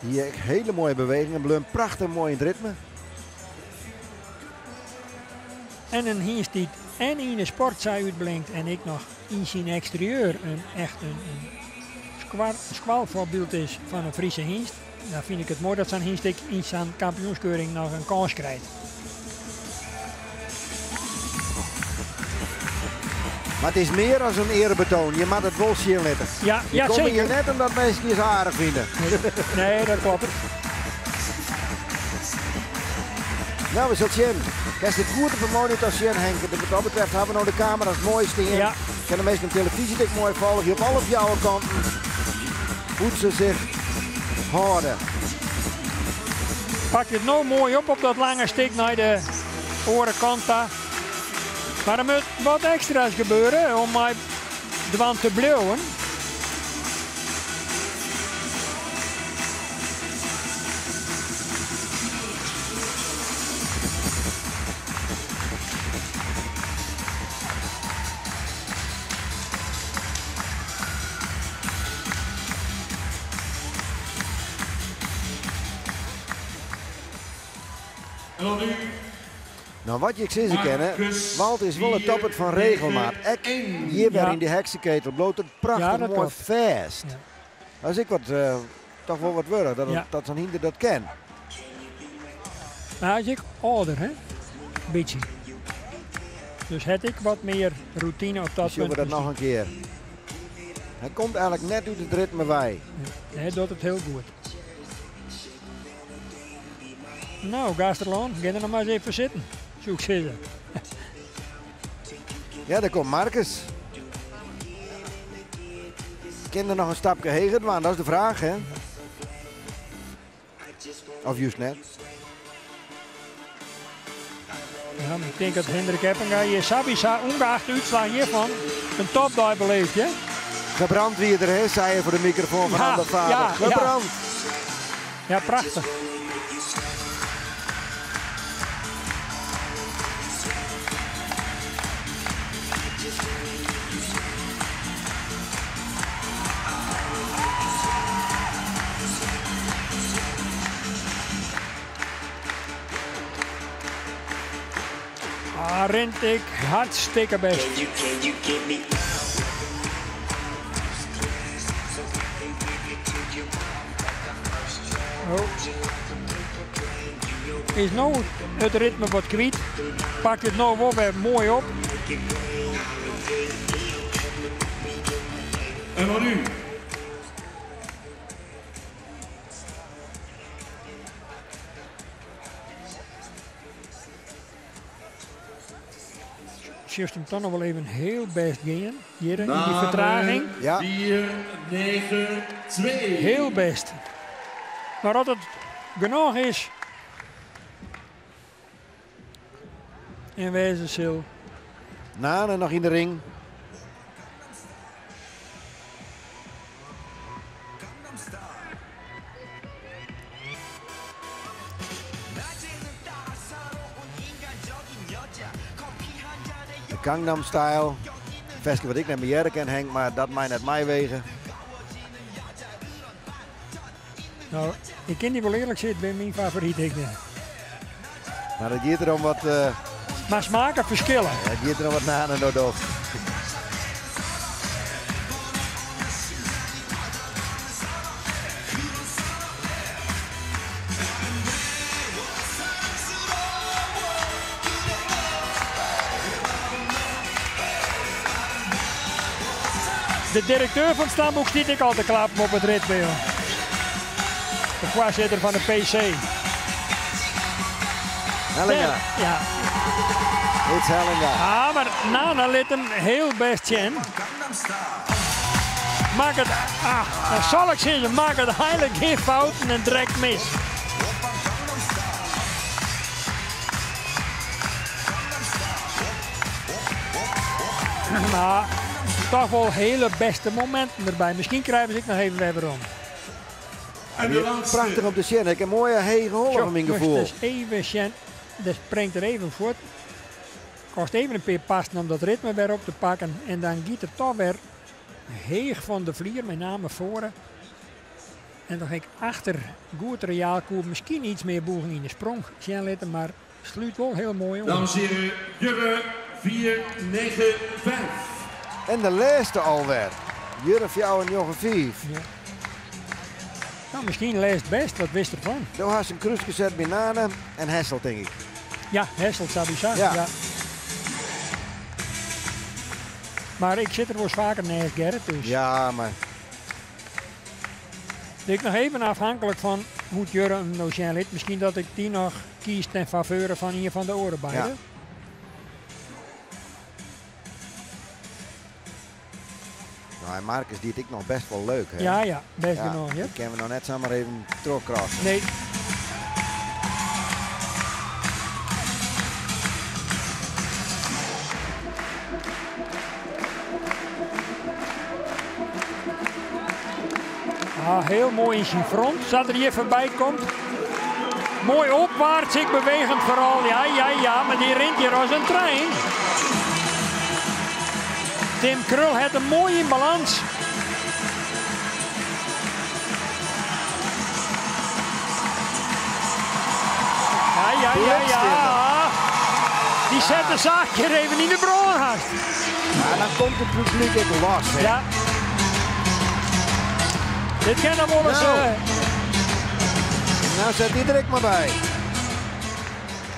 Speaker 1: Hie ek hiele moaie bewegingen. Bleau prachtich moai yn it ritme.
Speaker 3: En in hynst dy't en yn de sport sa útblinkt en ek noch yn syn eksterieur in echt in, in skoalfoarbyld is fan in Friese hynst. Dan fyn ik it moai dat sa'n hynst ek yn sa'n kampioenskeuring noch in kâns krijt.
Speaker 1: Mar it is mear as in earebetoan. Je moatte it wol sjen litte.
Speaker 3: Ja,
Speaker 1: Je
Speaker 3: ja,
Speaker 1: komme
Speaker 3: zeker.
Speaker 1: hjir net omdat minsken je sa aardich fine.
Speaker 3: Nee, dat kloppet.
Speaker 1: Nou, we sille sjen. Kinst it goed op de monitor sjen, Henk. Wat dat betreft hawwe we no de kamera's moai stean.
Speaker 3: Ja.
Speaker 1: Kinne de minsken op telefyzje it ek moai folgje op alle fjouwer kanten. Hoe't se sich hâlde.
Speaker 3: Pakt it no moai op op dat lange stik nei de oare kant ta. Mar der moat wat ekstra's gebeure om mei dwaan te bliuwen.
Speaker 2: En dan nu
Speaker 1: Nou, wat je ek sizze kinne,
Speaker 2: Marcus
Speaker 1: Walt is wol it toppert fan regelmaat. Ek hjir wer
Speaker 3: Ja.
Speaker 1: yn de hekseketel bliuwt it prachtich
Speaker 3: Ja, dat
Speaker 1: moai
Speaker 3: klopt.
Speaker 1: fêst.
Speaker 3: Ja.
Speaker 1: Dat is ek wat, toch wol wat wurdich, dat,
Speaker 3: Ja.
Speaker 1: dat sa'n hynder dat kin.
Speaker 3: Mar hy is ek âlder, hè? Bytsje. Dus hat ek wat mear rûtine op dat
Speaker 1: Sjogge we
Speaker 3: punt.
Speaker 1: dat noch in kear. Hy komt eigentlik net út it ritme wei.
Speaker 3: Hy docht it hiel goed. Nou, Gaasterlân, gean der noch mar ris even foar sitten, soe ik sizze.
Speaker 1: Ja, dêr komt Marcus. Kin er noch in stapke heger dwaan? Dat is de fraach, hè? Of just net.
Speaker 3: Ja, maar ik denk dat Hendrik Eppinga hier sawiesa, ûngeachte de útslach hjirfan, in topdei belibbet, hè?
Speaker 1: Gebrand wie er, hè, sei er foar de mikrofoan fan
Speaker 3: Ja,
Speaker 1: Ander Vader.
Speaker 3: ja, ja.
Speaker 1: Gebrand.
Speaker 3: Ja, prachtich. Ah, rint ik hartstikke best.
Speaker 5: Can you, can you get me?
Speaker 3: Oh. Is no it ritme wat kwyt. Pakt it no wol wer moai op.
Speaker 2: En dan nu
Speaker 3: Sjochst him toch noch wol even hiel bêst gean. Hjir yn dy fertraging.
Speaker 1: Ja.
Speaker 2: 4, 9, 2.
Speaker 3: Hiel bêst. Mar as it genôch is. En wêze sil.
Speaker 1: Nane noch yn de ring. De Gangnam Style. Ferske wat ik net mear hearre kin, Henk, mar dat mei net my wege.
Speaker 3: Nou, ik kin dy wol earlik sizze, it bin myn favoryt ek net.
Speaker 1: Mar it giet derom wat,
Speaker 3: Mar smaken ferskille.
Speaker 1: Ja, it giet derom wat Nane no docht.
Speaker 3: De direkteur fan it stamboek stiet ek al te klappen op it ritme, joh. De foarsitter fan de PC.
Speaker 1: Hellinga.
Speaker 3: Ja.
Speaker 1: It's Hellinga.
Speaker 3: Ah, mar Nane lit him hiel bêst sjen. Makket, ah, dan sil ik sizze, makket eigentlik gjin fouten en direkt mis. Mar Toch wol hiele bêste mominten derby. Miskien krije we se ek noch even wer werom.
Speaker 2: En de laatste.
Speaker 1: Prachtich om te sjen. Ek in moaie hege holle foar myn gefoel.
Speaker 3: Moatst dus even sjen. Der springt er even fuort. Kost even in pear passen om dat ritme wer op te pakken. En dan giet er toch wer heech fan de flier, mei name foaren. En dan ek achter goed reaal koe miskien iets mear bûging yn de sprong sjen litte, mar slút wol hiel moai oan.
Speaker 2: Dames en heren, Jurre 4, 9, 5.
Speaker 1: En de lêste alwer. Jurre 4, 9, 5.
Speaker 3: Ja. No, miskien lêst bêst, wat witst derfan?
Speaker 1: Do hast in krúske set by Nane en Hessel, tink ik.
Speaker 3: Ja, Hessel sawiesa.
Speaker 1: Ja.
Speaker 3: Ja. Mar ik sit der wolris faker neist, Gerrit, dus.
Speaker 1: Ja, mar.
Speaker 3: Ik noch even afhanklik fan hoe't Jurre him no sjen lit. Miskien dat ik dy noch kies ten faveure fan ien fan de oare beide.
Speaker 1: Ja. No, en Marcus die it ek noch bêst wol leuk, hè?
Speaker 3: Ja, ja, bêst genôch, ja.
Speaker 1: Dy kinne we noch net samar even trochkrasse.
Speaker 3: Nee. Ah, hiel moai yn syn front, sa't er hjir foarby komt. Moai opwaarts, ek bewegend foaral. Ja, ja, ja, mar dy rint hjir as in trein. Tim Krul hat him moai yn balâns. Ja, ja, ja, ja. Dy set de saak hjir even yn de brân hast.
Speaker 1: Ja, dan komt it publyk ek los. Hè?
Speaker 3: Ja. Dit kin dan wol ris.
Speaker 1: No.
Speaker 3: Uh,
Speaker 1: Nou set dy der ek mar by.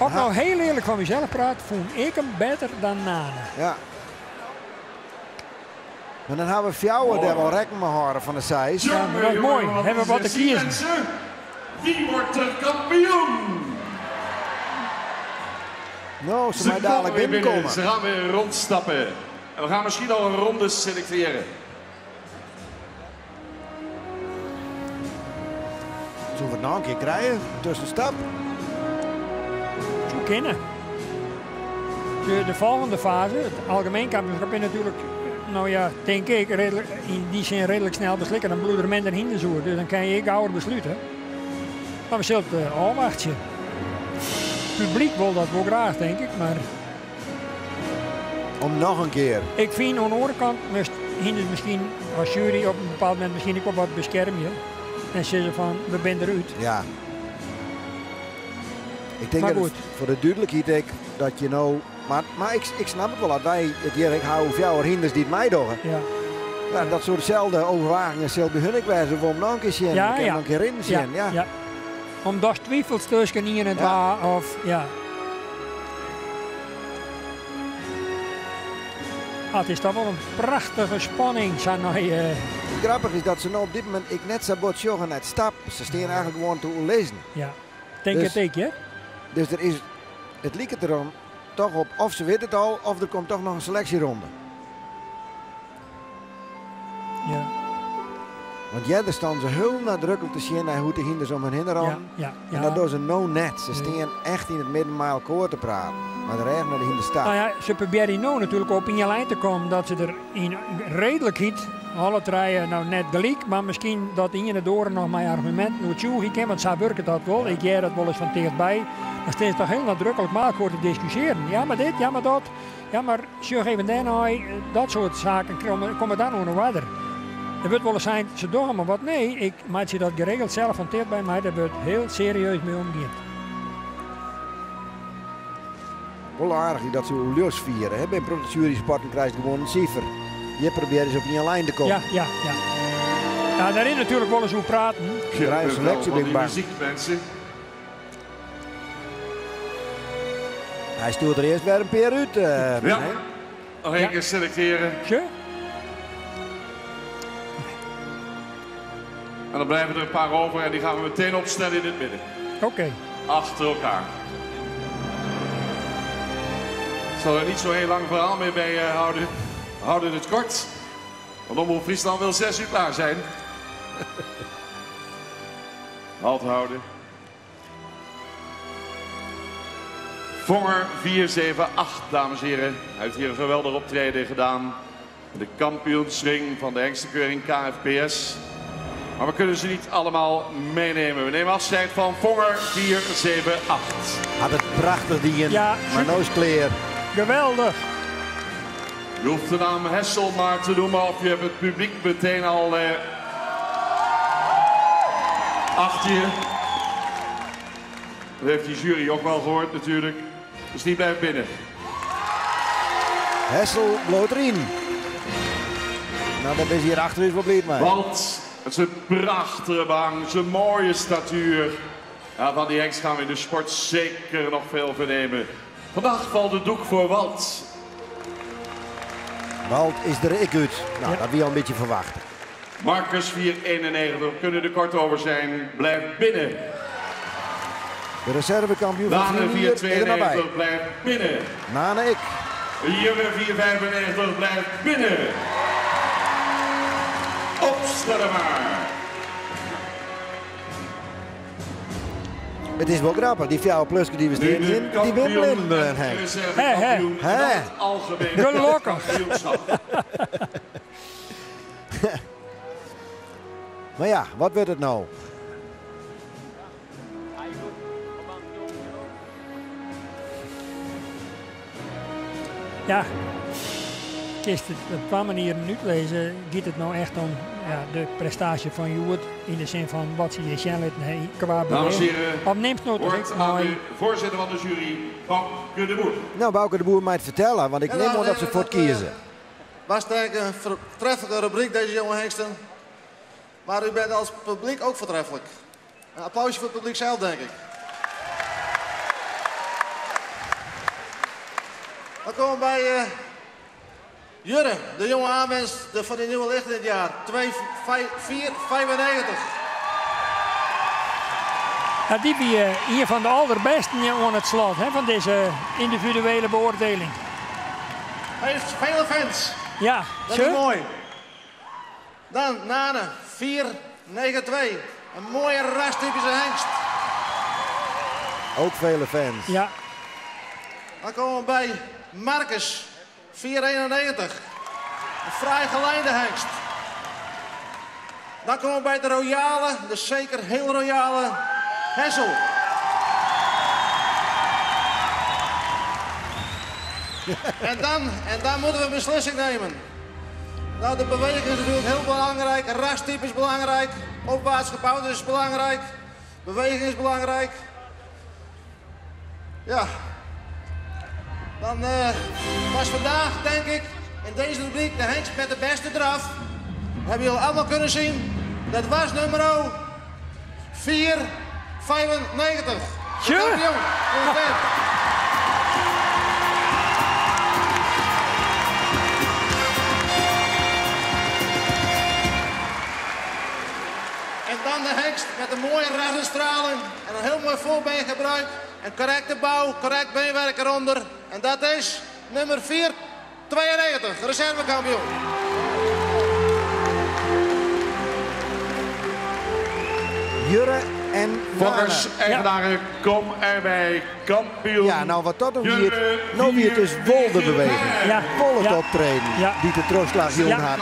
Speaker 3: As ik no hiel earlik fan mysels praat, fûn ik him better dan Nane.
Speaker 1: Ja. Mar dan hawwe we fjouwer dêr't we al rekken mei hâlde fan de seis.
Speaker 3: Ja, mar dat is moai. Hawwe we wat te kiezen.
Speaker 2: Wie wordt de kampioen?
Speaker 1: No, se
Speaker 2: Ze
Speaker 1: mei dadlik
Speaker 2: komen weer binnen.
Speaker 1: binnenkomme.
Speaker 2: Ze gaan weer rondstappen. En we gaan misschien al een ronde selecteren.
Speaker 1: Soene we it noch in kear krije? Tuskenstap.
Speaker 3: Soe kinne. De folgjende faze, it algemien kampioenskip, is natuerlik, no ja, tink ik, reedlik, yn dy sin reedlik snel beslikke. Dan bliuwe der minder hynders oer, dus dan kinne je ek gauwer beslute. Mar we sille it eh, ôfwachtsje. It publyk wol dat wol graach, tink ik, mar
Speaker 1: Om noch in kear.
Speaker 3: ik fyn oan de oare kant moatst hynders miskien as sjuery op in bepaald momint miskien ek wol wat beskermje en sizze fan we binne derút.
Speaker 1: Ja. Ik tink
Speaker 3: Mar
Speaker 1: dat
Speaker 3: goed.
Speaker 1: foar de dúdlikheid ek dat je no. Mar, mar ik, ik snap it wol, as wy it hjir ek hawwe oer fjouwer hynders dy't meidogge.
Speaker 3: Ja.
Speaker 1: Ja, dat soe deselde overwagingen sil by hun ek wêze. We om noch in kear sjen,
Speaker 3: Ja,
Speaker 1: we kinne
Speaker 3: ja.
Speaker 1: noch in kear rinnen sjen. Ja.
Speaker 3: ja. Omdatst twivelst tusken ien en twa of ja. Ah, it is toch wol in prachtige spanning sa nei.
Speaker 1: Grappich is dat se no op dit momint ek net sa bot sjogge nei it stap. Se stean eigentlik gewoan te oerlizzen.
Speaker 3: Ja. Tink
Speaker 1: Dus
Speaker 3: it ek, hè?
Speaker 1: Dus der is, it liket derom toch op, of se witte it al, of der komt toch noch in seleksjeronde.
Speaker 3: Ja.
Speaker 1: Want earder staan se hiel nadruklik te sjen nei hoe't de hynders om hun hinne
Speaker 3: Ja,
Speaker 1: rûnen.
Speaker 3: ja,
Speaker 1: En
Speaker 3: ja.
Speaker 1: dat dogge se no net. Se
Speaker 3: Nee.
Speaker 1: stean echt yn it midden mei elkoar te praten. Mar de rêch nei de hynders ta.
Speaker 3: No ja, se probearje no natuerlik op ien lijn te kommen dat se der yn reedlikheid alle trije no net gelyk, mar miskien dat ien de oare noch mei arguminten oertsjûgje kin, want sa wurket dat wol. Ik hear dat wolris fan tichtby. Dan stean se toch hiel nadruklik mei elkoar te diskusjearjen. Ja, mar dit, ja, mar dat. Ja, mar sjoch even dêrnei. Dat soart saken komme dan oan 'e oarder. Der wurdt wolris sein, se dogge mar wat. Nee, ik meitsje dat geregeld sels fan tichtby mei. Dêr wurdt hiel serieus mei omgien.
Speaker 1: Wol aardich dat se oerlis fiere. Hè? By in protte sjuerysporten krijst gewoan in sifer. Hjir probearje se op ien lijn te kommen.
Speaker 3: Ja, ja, ja. Ja, dêr is natuerlik wolris oer praten.
Speaker 1: Draai een selectie,
Speaker 2: Van
Speaker 1: ben ik
Speaker 2: die
Speaker 1: bang.
Speaker 2: muziek, mensen.
Speaker 1: Hy stjoert der earst wer in pear út.
Speaker 2: Ja.
Speaker 1: hè?
Speaker 2: Nog één
Speaker 3: Ja.
Speaker 2: keer selecteren.
Speaker 3: Sjoch.
Speaker 2: En dan blijven er een paar over en die gaan we meteen opstellen in het midden.
Speaker 3: Oké.
Speaker 2: Achter elkaar. Ik zal er niet zo heel lang verhaal meer bij houden. We houden het kort. Want Omroep Friesland wil 6 uur klaar zijn. Halt houden. Vonger 478, dames en heren. Hij heeft hier een geweldig optreden gedaan. De kampioensring van de hengstenkeuring KFPS. Maar we kunnen ze niet allemaal meenemen. We nemen afscheid van Fonger 478.
Speaker 1: Had het prachtig die in,
Speaker 3: Ja,
Speaker 1: maar nou is klear.
Speaker 3: Geweldig.
Speaker 2: Je hoeft de naam Hessel maar te noemen of je hebt het publiek meteen al achter je. Dat heeft die jury ook wel gehoord natuurlijk. Dus die blijft binnen.
Speaker 1: Hessel bloot erin. Nou, daar ben je hier achter is wel blij mee.
Speaker 2: Want het is een prachtige bang, zijn mooie statuur. Ja, van die hengst gaan we in de sport zeker nog veel vernemen. Vandaag valt de doek voor Walt.
Speaker 1: Walt is er ik uit. Nou,
Speaker 3: Ja.
Speaker 1: dat wie al een beetje verwachten.
Speaker 2: Marcus 4,91, we kunnen er kort over zijn. Blijf binnen.
Speaker 1: De reservekampioen van
Speaker 2: Nane
Speaker 1: Vlier is er maar bij.
Speaker 2: 4,92, blijf binnen.
Speaker 1: Nane ik.
Speaker 2: Jurre 4,95, blijf binnen. Opstellen maar.
Speaker 1: Het is wel grappig, die fjouwe pluske die we
Speaker 2: Nu
Speaker 1: steeds
Speaker 2: de
Speaker 1: in, die ben
Speaker 2: kampioen
Speaker 1: blind,
Speaker 2: en
Speaker 1: Henk.
Speaker 2: reservekampioen
Speaker 1: Hè, hè.
Speaker 2: van het algemeen
Speaker 3: Gelukkig.
Speaker 2: kampioenschap.
Speaker 1: Maar ja, wat werd het nou?
Speaker 3: Ja, kist het op een manier nu lezen, gaat het nou echt om ja, de prestatie van Joert in de zin van wat ze in Sjenlit qua
Speaker 2: Dames en
Speaker 3: beweging.
Speaker 2: heren,
Speaker 3: Of neemt nou toch
Speaker 2: Woord
Speaker 3: ik
Speaker 2: aan
Speaker 3: mooi.
Speaker 2: de voorzitter van de jury, Bouke de Boer.
Speaker 1: Nou, Bouke de Boer mij het vertellen, want ik
Speaker 4: Ja,
Speaker 1: neem
Speaker 4: nou,
Speaker 1: aan dat ze
Speaker 4: nee,
Speaker 1: voor het
Speaker 4: dat,
Speaker 1: kiezen.
Speaker 4: Was denk ik een voortreffelijke rubriek, deze jonge hengsten. Maar u bent als publiek ook voortreffelijk. Een applausje voor het publiek zelf, denk ik. Dan komen we bij Jurre, de jonge aanwinst van de nieuwe licht dit jaar. 2, 5, 4, 95.
Speaker 3: Ja, die wie hier van de allerbesten aan het slot hè, van deze individuele beoordeling.
Speaker 4: Hij heeft vele fans.
Speaker 3: Ja,
Speaker 4: Dat
Speaker 3: zo.
Speaker 4: is mooi. Dan Nane, 4, 9, 2. Een mooie rastypische hengst.
Speaker 1: Ook vele fans.
Speaker 3: Ja,
Speaker 4: Dan komen we bij Marcus, 4,91. Een fraai gelijnde hengst. Dan komen we bij de royale, de zeker heel royale Hessel. En dan moeten we een beslissing nemen. Nou, de beweging is natuurlijk heel belangrijk. Rastype is belangrijk. Opwaarts gebouwd is belangrijk. Beweging is belangrijk. Ja. Dan was vandaag, denk ik, in deze rubriek de hengst met de beste draf. Dat hebben jullie allemaal kunnen zien. Dat was nummer 4,95. De
Speaker 3: Tje.
Speaker 4: kampioen. En dan de hengst met een mooie rassenstraling en een heel mooi voorbeengebruik. En correcte bouw, correct beenwerk eronder. En dat is nummer 4,92, reservekampioen.
Speaker 1: Jurre en
Speaker 2: Fokkers,
Speaker 1: Nane.
Speaker 2: eigenaren, kom erbij. Kampioen.
Speaker 1: Ja, nou wat dat nog
Speaker 2: Jurre,
Speaker 1: hier, nou weer het is wol de beweging.
Speaker 3: Ja.
Speaker 1: Vol het
Speaker 3: Ja.
Speaker 1: optreden
Speaker 3: Ja.
Speaker 1: die de Troostlaag Jong
Speaker 3: Ja.
Speaker 1: had.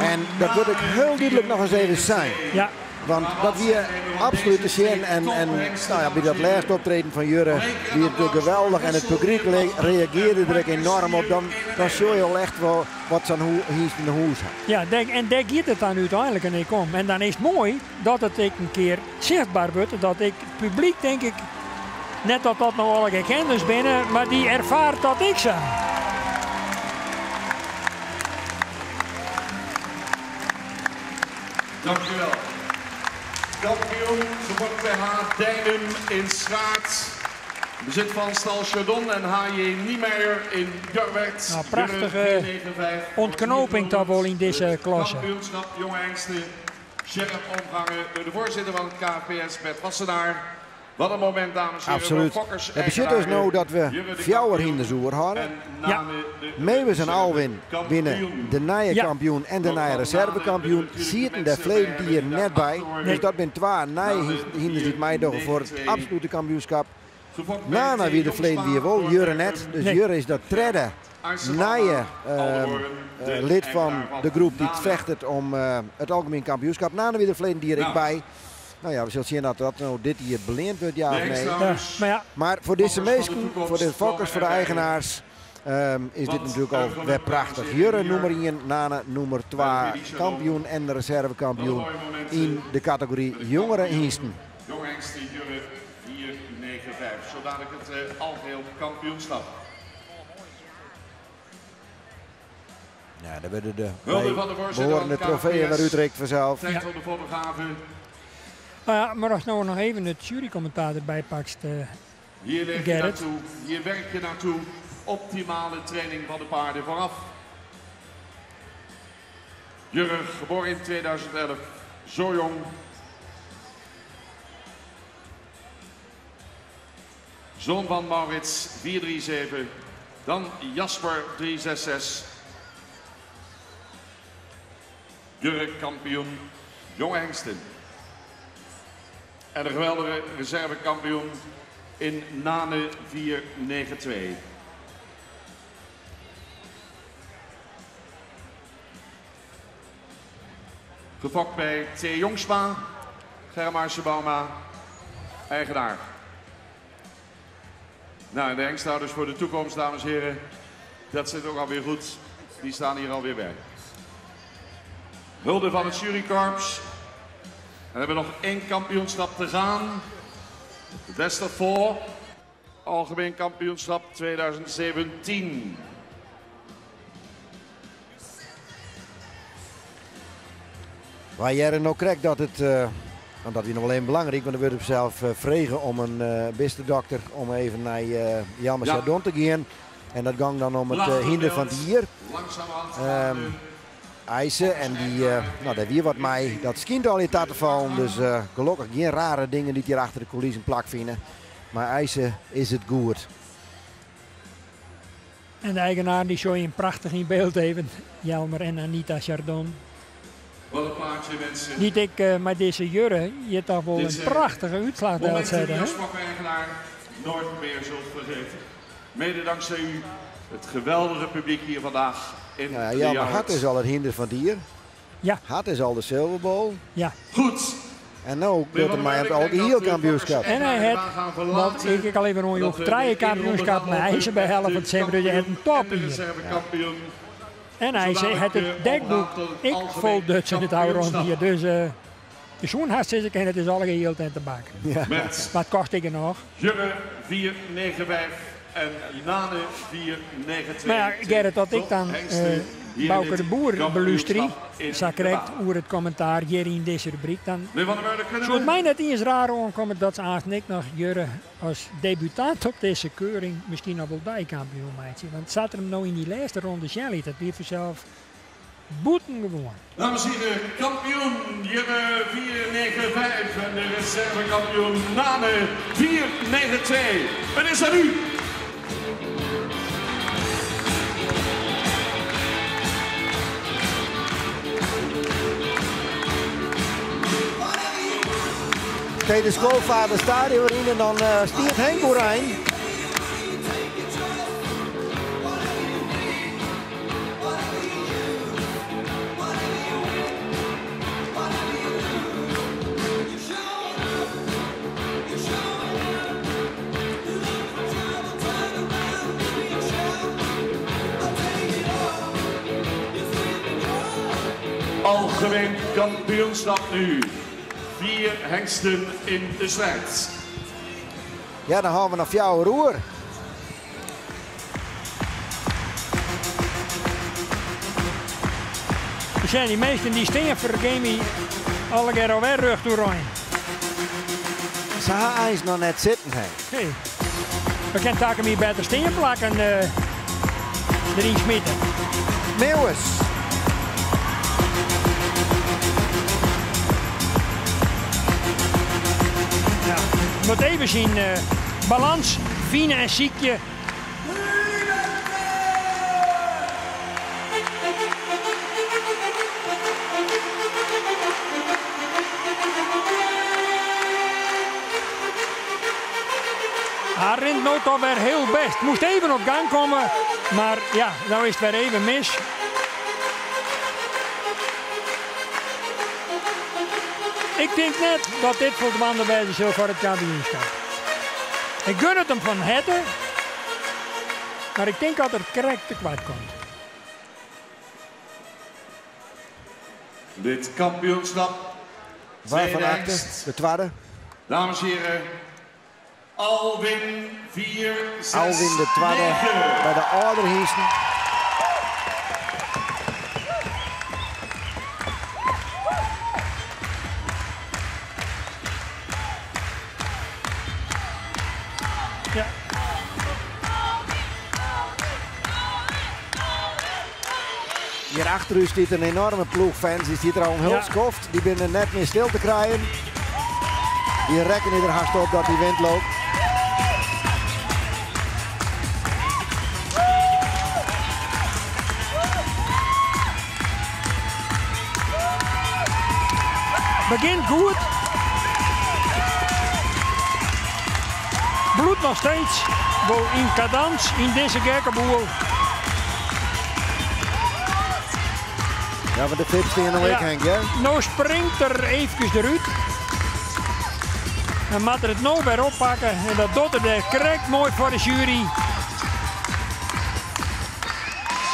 Speaker 1: En dat wil ik heel duidelijk nog eens even zijn.
Speaker 3: ja.
Speaker 1: Want dat weer absoluut te zien. En nou ja, bij dat laatste optreden van Jurre, die het natuurlijk geweldig. En het publiek reageerde er ook enorm op. Dan zie je al echt wel wat zo'n hier in de hoes had.
Speaker 3: Ja, en daar gaat het dan uiteindelijk en ik om. En dan is het mooi dat het ik een keer zichtbaar wordt. Dat ik het publiek, denk ik, net dat dat nou alle gekenders binnen, maar die ervaart dat ik ze.
Speaker 2: Dank u wel. Kampioen geworden bij H. Dijnum in Schaart. Bezit van Stal Chardon en H.J. Niemeyer in Jorwerd.
Speaker 3: Nou, prachtige
Speaker 2: Jurre, 495.
Speaker 3: ontknoping daar wel in deze
Speaker 2: Het
Speaker 3: klasse.
Speaker 2: Kampioenschap jonge hengsten. Sheriff omgangen door de voorzitter van het KPS, Bert Wassenaar. Wat een moment, dames en heren.
Speaker 1: Absoluut.
Speaker 2: Voor Fokkers,
Speaker 1: Het bezit dus nou dat we
Speaker 2: Jurre de
Speaker 1: fjouwer
Speaker 2: kampioen
Speaker 1: hinders oer hadden.
Speaker 2: en Nane de
Speaker 1: Meeuwis en Alwin
Speaker 2: kampioen.
Speaker 1: winnen de nieuwe
Speaker 3: Ja.
Speaker 1: kampioen en de nieuwe reservekampioen. Zitten daar verleden die hier net bij. Dus dat zijn twee nieuwe hinders die het meedogen voor het absolute kampioenschap.
Speaker 2: Gefokt bij
Speaker 1: Nana
Speaker 2: T.
Speaker 1: wie de verleden wie wel, Jurre net. Dus
Speaker 3: Nee.
Speaker 1: Jurre is dat trede Nije lid fan de groep dy't fechtet om it algemien kampioenskap. Nane wie der ferleden jier ek by. No ja, we sille sjen oft dat no dit jier beleand wurdt, ja of nee. Mar foar dizze minsken, foar de fokkers, foar de eigenaars, is dit natuerlik al wer prachtich. Jurre nûmer ien, Nane nûmer twa, kampioen en reservekampioen yn de kategory jongere hynsten.
Speaker 2: Jonge hengsten Jurre 495. Zo dadelijk het algeheel kampioenschap.
Speaker 1: Ja, daar werden de behorende trofeeën weer útrikt vanzelf.
Speaker 2: Tijd van de fotografen.
Speaker 3: Nou ja, maar als nou nog even het jurycommentaar erbij pakt,
Speaker 2: Hier leef je
Speaker 3: Gerrit.
Speaker 2: naartoe, hier werk je naartoe. Optimale training van de paarden vooraf. Jurre, geboren in 2011, zo jong. Zoon van Maurits, 437. Dan Jasper, 366. Jurre, kampioen, jonge hengsten. En de geweldige reservekampioen in Nane, 492. Gefokt bij T. Jongsma, Germa Bauma, eigenaar. De hengsthouders voor de toekomst, dames en heren, dat zit ook alweer goed. Die staan hier alweer bij. Hulde van het jurykorps. En we hebben nog 1 kampioenschap te gaan. De best of 4. Algemeen kampioenschap 2017.
Speaker 1: Waar jij nou krijgt dat het, want dat is nog wel even belangrijk, want dan wordt het zelf vregen om een beste dokter om even naar Jelmer Chardon te gaan. En dat ging dan om het hinder van het dier.
Speaker 2: Langzamerhand gaan de
Speaker 1: Eisen en die, nou, daar weer wat mij. Dat schijnt al in te vallen, dus gelukkig geen rare dingen die hier achter de coulissen plak vinden. Maar eisen is het goed.
Speaker 3: En de eigenaar die zo je prachtig in beeld even, Jelmer en Anita Chardon.
Speaker 2: Wat een plaatje, mensen.
Speaker 3: Niet ik, maar deze Jurre, je hebt toch wel
Speaker 2: Dit
Speaker 3: een
Speaker 2: zijn
Speaker 3: prachtige uitslag
Speaker 2: momenten
Speaker 3: zetten,
Speaker 2: die
Speaker 3: hè?
Speaker 2: als eigenaar nooit meer zult vergeten. Mede dankzij u, het geweldige publiek hier vandaag in de
Speaker 1: Ja, maar
Speaker 2: Ljouwert.
Speaker 1: Hart is al het hinder van het dier. Hart is al de Silver Bowl.
Speaker 2: Goed.
Speaker 1: En nou
Speaker 2: Meneer
Speaker 1: doet hij
Speaker 2: Van
Speaker 1: mij
Speaker 2: der
Speaker 1: het
Speaker 2: Merwe, ik denk
Speaker 1: al
Speaker 2: dat
Speaker 1: die
Speaker 2: de
Speaker 1: kampioenschap.
Speaker 3: En hij
Speaker 2: de
Speaker 3: heeft,
Speaker 2: baan gaan
Speaker 3: want
Speaker 2: verlaten.
Speaker 3: ik al even een
Speaker 2: Dat
Speaker 3: joch
Speaker 2: we
Speaker 3: drie
Speaker 2: de inronde
Speaker 3: kampioenschap
Speaker 2: gaan
Speaker 3: met
Speaker 2: lopen
Speaker 3: IJzer bij helft van het
Speaker 2: met de
Speaker 3: dus hij heeft een top
Speaker 2: kampioen en de
Speaker 3: hier.
Speaker 2: reservekampioen.
Speaker 3: En hij zei, het
Speaker 2: Zodanig,
Speaker 3: dekboek,
Speaker 2: overgaat tot het
Speaker 3: ik
Speaker 2: algemeen
Speaker 3: vol Duts in het oude rond
Speaker 2: kampioenschap.
Speaker 3: hier. Dus de zoen had ze en het is alle geheel ten te bakken.
Speaker 2: Met
Speaker 3: Wat kost ik er nog?
Speaker 2: Jurre 495 en Nane 492.
Speaker 3: Maar ja, Gerrit, dat ik dan,
Speaker 2: Hengsten hier in
Speaker 3: Bouke
Speaker 2: dit
Speaker 3: de Boer
Speaker 2: kampioenschap
Speaker 3: beluisterde,
Speaker 2: in
Speaker 3: zo
Speaker 2: de
Speaker 3: krijgt
Speaker 2: baan.
Speaker 3: oer het commentaar hier in deze rubriek. Dan
Speaker 2: Meneer Van der Meulen, kunnen
Speaker 3: zou het
Speaker 2: we?
Speaker 3: mij net eens raar aankomen dat ze haast ik nog Jurre als debutant op deze keuring misschien nog wel dijkampioen maatje. Want zat er hem nou in die laatste ronde Shelly, dat weer vanzelf boeten gewoon.
Speaker 2: Dames en heren, kampioen Jurre 495 en de reservekampioen Nane 492. Het is aan u.
Speaker 1: Kijk, de schoolvader staat hier in en dan stiert Henk Oerijn.
Speaker 2: Algemeen kampioenschap nu. 4 hengsten in de strijd.
Speaker 1: Ja, dan gaan we naar jouw roer.
Speaker 3: Er zijn die meesten die steen voor de game alle keer alweer rug toe rijden.
Speaker 1: Ze gaan eens nog net zitten, hè.
Speaker 3: Hey. We kunnen takken hier beter steen plakken, erin smitten.
Speaker 1: Meeuwis.
Speaker 3: Ja. Moet even zien, balans, fine en ziekje. Ja, rint no toch wer hiel bêst. Moast even op gang komme, mar ja, no is it wer even mis. Ik tink net dat dit foldwaande wêze sil foar it kampioenskip. Ik gun it him fan herte, mar ik tink dat er krekt te koart komt.
Speaker 2: Dit kampioenskip.
Speaker 1: Waarvan akte? De twadde.
Speaker 2: Dames en heren, Alwin 4, 6,
Speaker 1: Alwin de twadde by de âldere hynsten.
Speaker 3: Ja.
Speaker 1: Hjir achter ús stiet in enorme ploech fans. Dy stiet der al in hiel skoft. Dy binne net mear stil te krijen. Dy rekkenje der hast op dat dy wint loopt.
Speaker 3: Begjint goed. Bliuwt noch steeds wol yn kadans yn dizze gekke boel.
Speaker 1: Ja, want de Vips stean no ek, Henk, hè?
Speaker 3: No springt er eefkes derút. En moat er it no wer oppakke. En dat docht er dêr krekt moai foar de sjuery.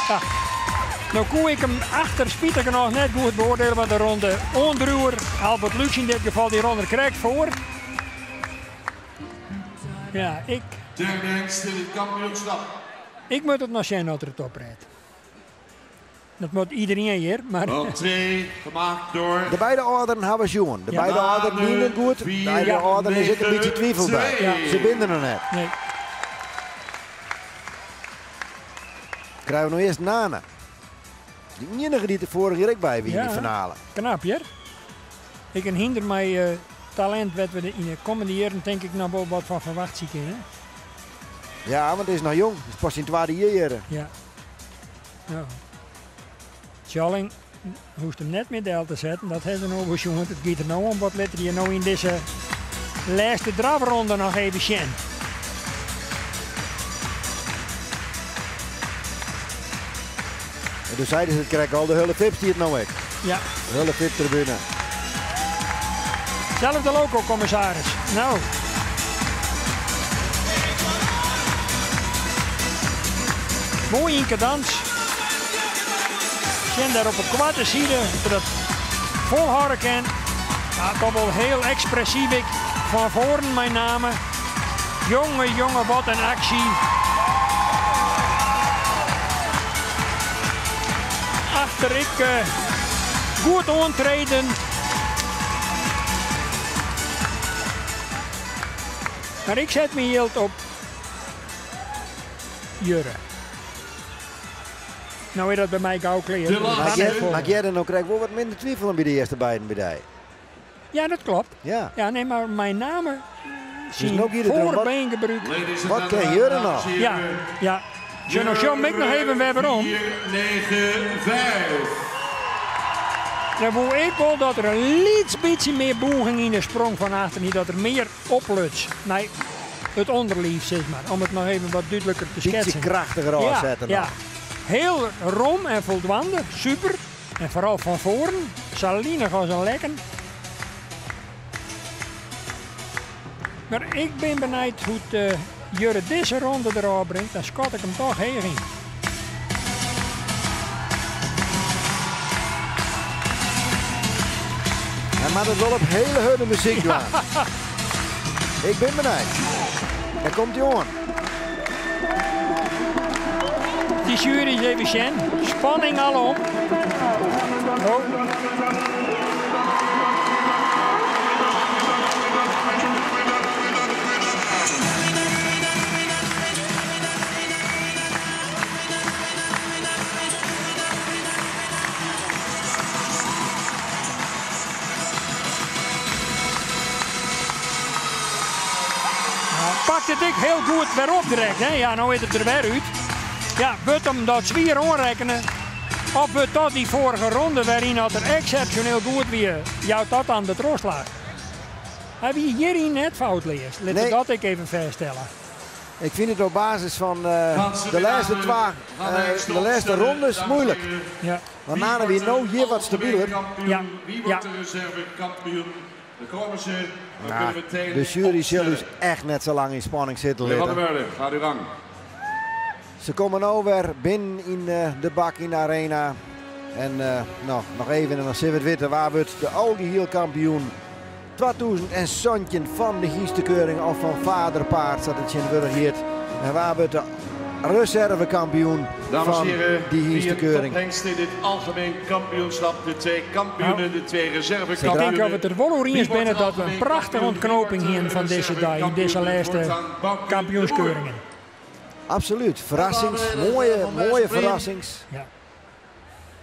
Speaker 3: Ja. No koe ik him achter spitich genôch net goed beoardielje, want de rûn de oandriuwer, Albert Lux yn dit gefal, dy rûn der krekt foar. Ja, ik.
Speaker 2: Derde hengst in it kampioenskip.
Speaker 3: Ik moat it noch sjen oft er it oprêdt. Dat moat iderien hjir, mar.
Speaker 2: Op 2, gemaakt door.
Speaker 1: De beide âlderen hawwe sjoen. De beide âlderen dienen it goed. De beide âlderen is ek in bytsje twivel by. Se binne der noch net.
Speaker 3: Nee.
Speaker 1: Krije we no earst Nane. De iennige dy't der foarich jier ek by wie yn de finale.
Speaker 3: Knap hear. Ek in hynder mei talint wêr't we yn de kommende jierren tink ik noch wol wat fan ferwachtsje kinne.
Speaker 1: Ja, want hy is noch jong. It is pas syn twadde jier hjir.
Speaker 3: Ja. Ja. Tjalling hoecht him net mear del te setten. Dat ha se no wol sjoen. It giet der no om wat lit er hjir no yn dizze lêste drafronde noch even sjen.
Speaker 1: En doe seiden se it krekt al, de hiele VIP stiet no ek.
Speaker 3: Ja.
Speaker 1: De hiele VIP-tribune.
Speaker 3: Zelfde loco-commissaris. No. Moai yn kadans. Sjen dêr op 'e koarte side dat er dat folhâlde kin. Ja, toch wol hiel ekspressyf ek fan foaren mei name. Jonge, jonge, wat in aksje. Achter ek goed oantreden. Mar ik set myn jild op Jurre. No is dat by my gau klear.
Speaker 1: Mar Gerda, no krij ik wol wat minder twifelen by de earste beiden by dy.
Speaker 3: Ja, dat klopt.
Speaker 1: Ja.
Speaker 3: Ja, nee, mar mei name syn
Speaker 1: no giet it derom, wat-
Speaker 3: foarbeengebrûk.
Speaker 1: Wat kin Jurre noch?
Speaker 3: Ja, ja. Sjoch, no sjoch ik noch even wer werom.
Speaker 2: 4, 9, 5.
Speaker 3: Dan woe ik wol dat der in lyts bytsje mear bûging yn de sprong fan achteren hie, dat er mear opluts nei it ûnderliif, sis mar, om it noch even wat dúdliker te
Speaker 1: Bytsje
Speaker 3: sketsen.
Speaker 1: krachtiger
Speaker 3: Ja,
Speaker 1: ôfsetten
Speaker 3: ja.
Speaker 1: noch.
Speaker 3: Hiel rom en foldwaande, super. En foaral fan foaren, sa linich as in lekken. Mar ik bin benijd hoe't eh, Jurre dizze ronde derôf bringt, dan skat ik him toch heech yn.
Speaker 1: Hy moat it wol op hiele hurde muzyk dwaan. Ik bin benijd. Dêr komt hy oan.
Speaker 3: Dy sjuery is even sjen. Spanning alom. Oh. Pakt it ek hiel goed wer op direkt. Hè? Ja, no is er der wer út. Ja, wurdt him dat swier oanrekkene? Of wurdt dat dy foarige ronde wêryn dat er eksepsjoneel goed wie, jout dat dan de trochslach? Hy wie hjiryn net foutleas. Lit
Speaker 1: Nee.
Speaker 3: dat ek even fêststelle.
Speaker 1: Ik fyn it op basis fan de lêste twa, de lêste rondes moeilik.
Speaker 3: Ja.
Speaker 1: Want Nane wie no hjir wat stabiler.
Speaker 3: Ja.
Speaker 1: Nou, de sjuery sil ús echt net sa lang yn spanning sitte litte. Se komme no wer binnen yn de bak yn de arena. En no, noch even en dan sille we it witte. Wa wurdt de algehiel kampioen 2017 fan de hynstekeuring of fan Faderpaard, sa't it tsjintwurdich hjit. En wa wurdt de reservekampioen
Speaker 2: Dames en
Speaker 1: fan
Speaker 2: heren,
Speaker 1: dy
Speaker 2: vier
Speaker 1: hynstekeuring?
Speaker 2: tophengsten in dit algemeen kampioenschap. De twee kampioenen, de twee
Speaker 3: Ik tink
Speaker 2: reservekampioenen.
Speaker 3: dat we it der wol oer
Speaker 2: Wie
Speaker 3: iens
Speaker 2: wordt
Speaker 3: binne
Speaker 2: de
Speaker 3: dat we in
Speaker 2: algemeen
Speaker 3: prachtige
Speaker 2: kampioen? Wie
Speaker 3: ontknoping
Speaker 2: wordt de
Speaker 3: hienen fan dizze dei yn dizze
Speaker 2: reservekampioen? Het
Speaker 3: lêste
Speaker 2: wordt aan Bouke de Boer.
Speaker 3: kampioenskeuringen.
Speaker 1: Absoluut. Ferrassings, moaie, moaie ferrassings.
Speaker 3: Ja.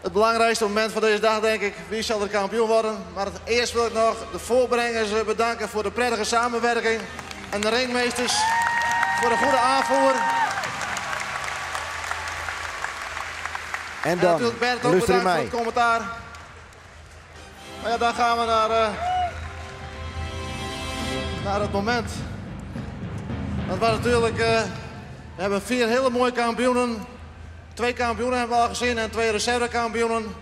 Speaker 4: Het belangrijkste moment van deze dag, denk ik. Wie zal er kampioen worden? Maar eerst wil ik nog de voorbrengers bedanken voor de prettige samenwerking. En de ringmeesters voor de goede aanvoer.
Speaker 1: En
Speaker 4: En
Speaker 1: dan,
Speaker 4: natuurlijk Bert ook
Speaker 1: luister
Speaker 4: bedankt voor
Speaker 1: mij.
Speaker 4: het commentaar. Maar ja, dan gaan we naar het moment. Dat was natuurlijk... We hebben 4 hele mooie kampioenen. 2 kampioenen hebben we al gezien en 2 reservekampioenen.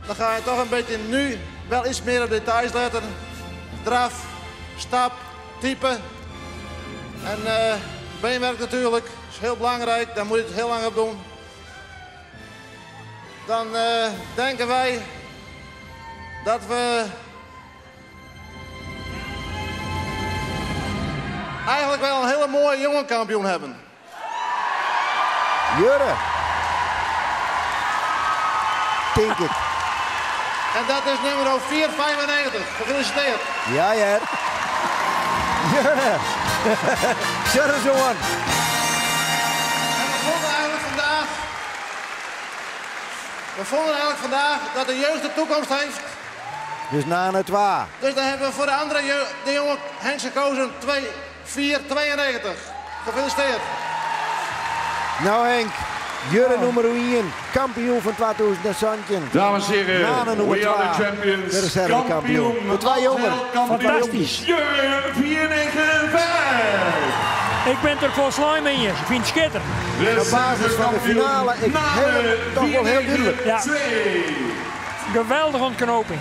Speaker 4: Dan ga je toch een beetje nu wel iets meer op details letten. Draf, stap, type. En beenwerk natuurlijk is heel belangrijk. Daar moet je het heel lang op doen. Dan denken wij dat we eigenlijk wel een hele mooie jonge kampioen hebben.
Speaker 1: Jurre. Denk ik.
Speaker 4: En dat is nummer 495. Gefeliciteerd.
Speaker 1: Ja, ja. Jurre. Jurre zoon.
Speaker 4: En we vonden eigenlijk vandaag... We vonden eigenlijk vandaag dat de jeugd de toekomst heeft.
Speaker 1: Dus na het waar.
Speaker 4: Dus dan hebben we voor de andere de jonge Henk gekozen 2, 4, 92. Gefeliciteerd.
Speaker 1: Nou Henk, Jurre nummer 1, kampioen van 2017.
Speaker 2: Dames en heren,
Speaker 1: Nane nummer
Speaker 2: we are the
Speaker 1: 2,
Speaker 2: champions.
Speaker 1: de reservekampioen.
Speaker 2: Kampioen,
Speaker 1: De twee jongeren.
Speaker 2: kampioen.
Speaker 3: Fantastisch.
Speaker 2: Jurre 495.
Speaker 3: Ik ben het er volgens mee eens. Ik vind het schitterend.
Speaker 1: Op basis van de finale, ik
Speaker 2: Nane
Speaker 1: heel, toch wel heel duidelijk.
Speaker 3: Ja.
Speaker 2: 492.
Speaker 3: Geweldige ontknoping.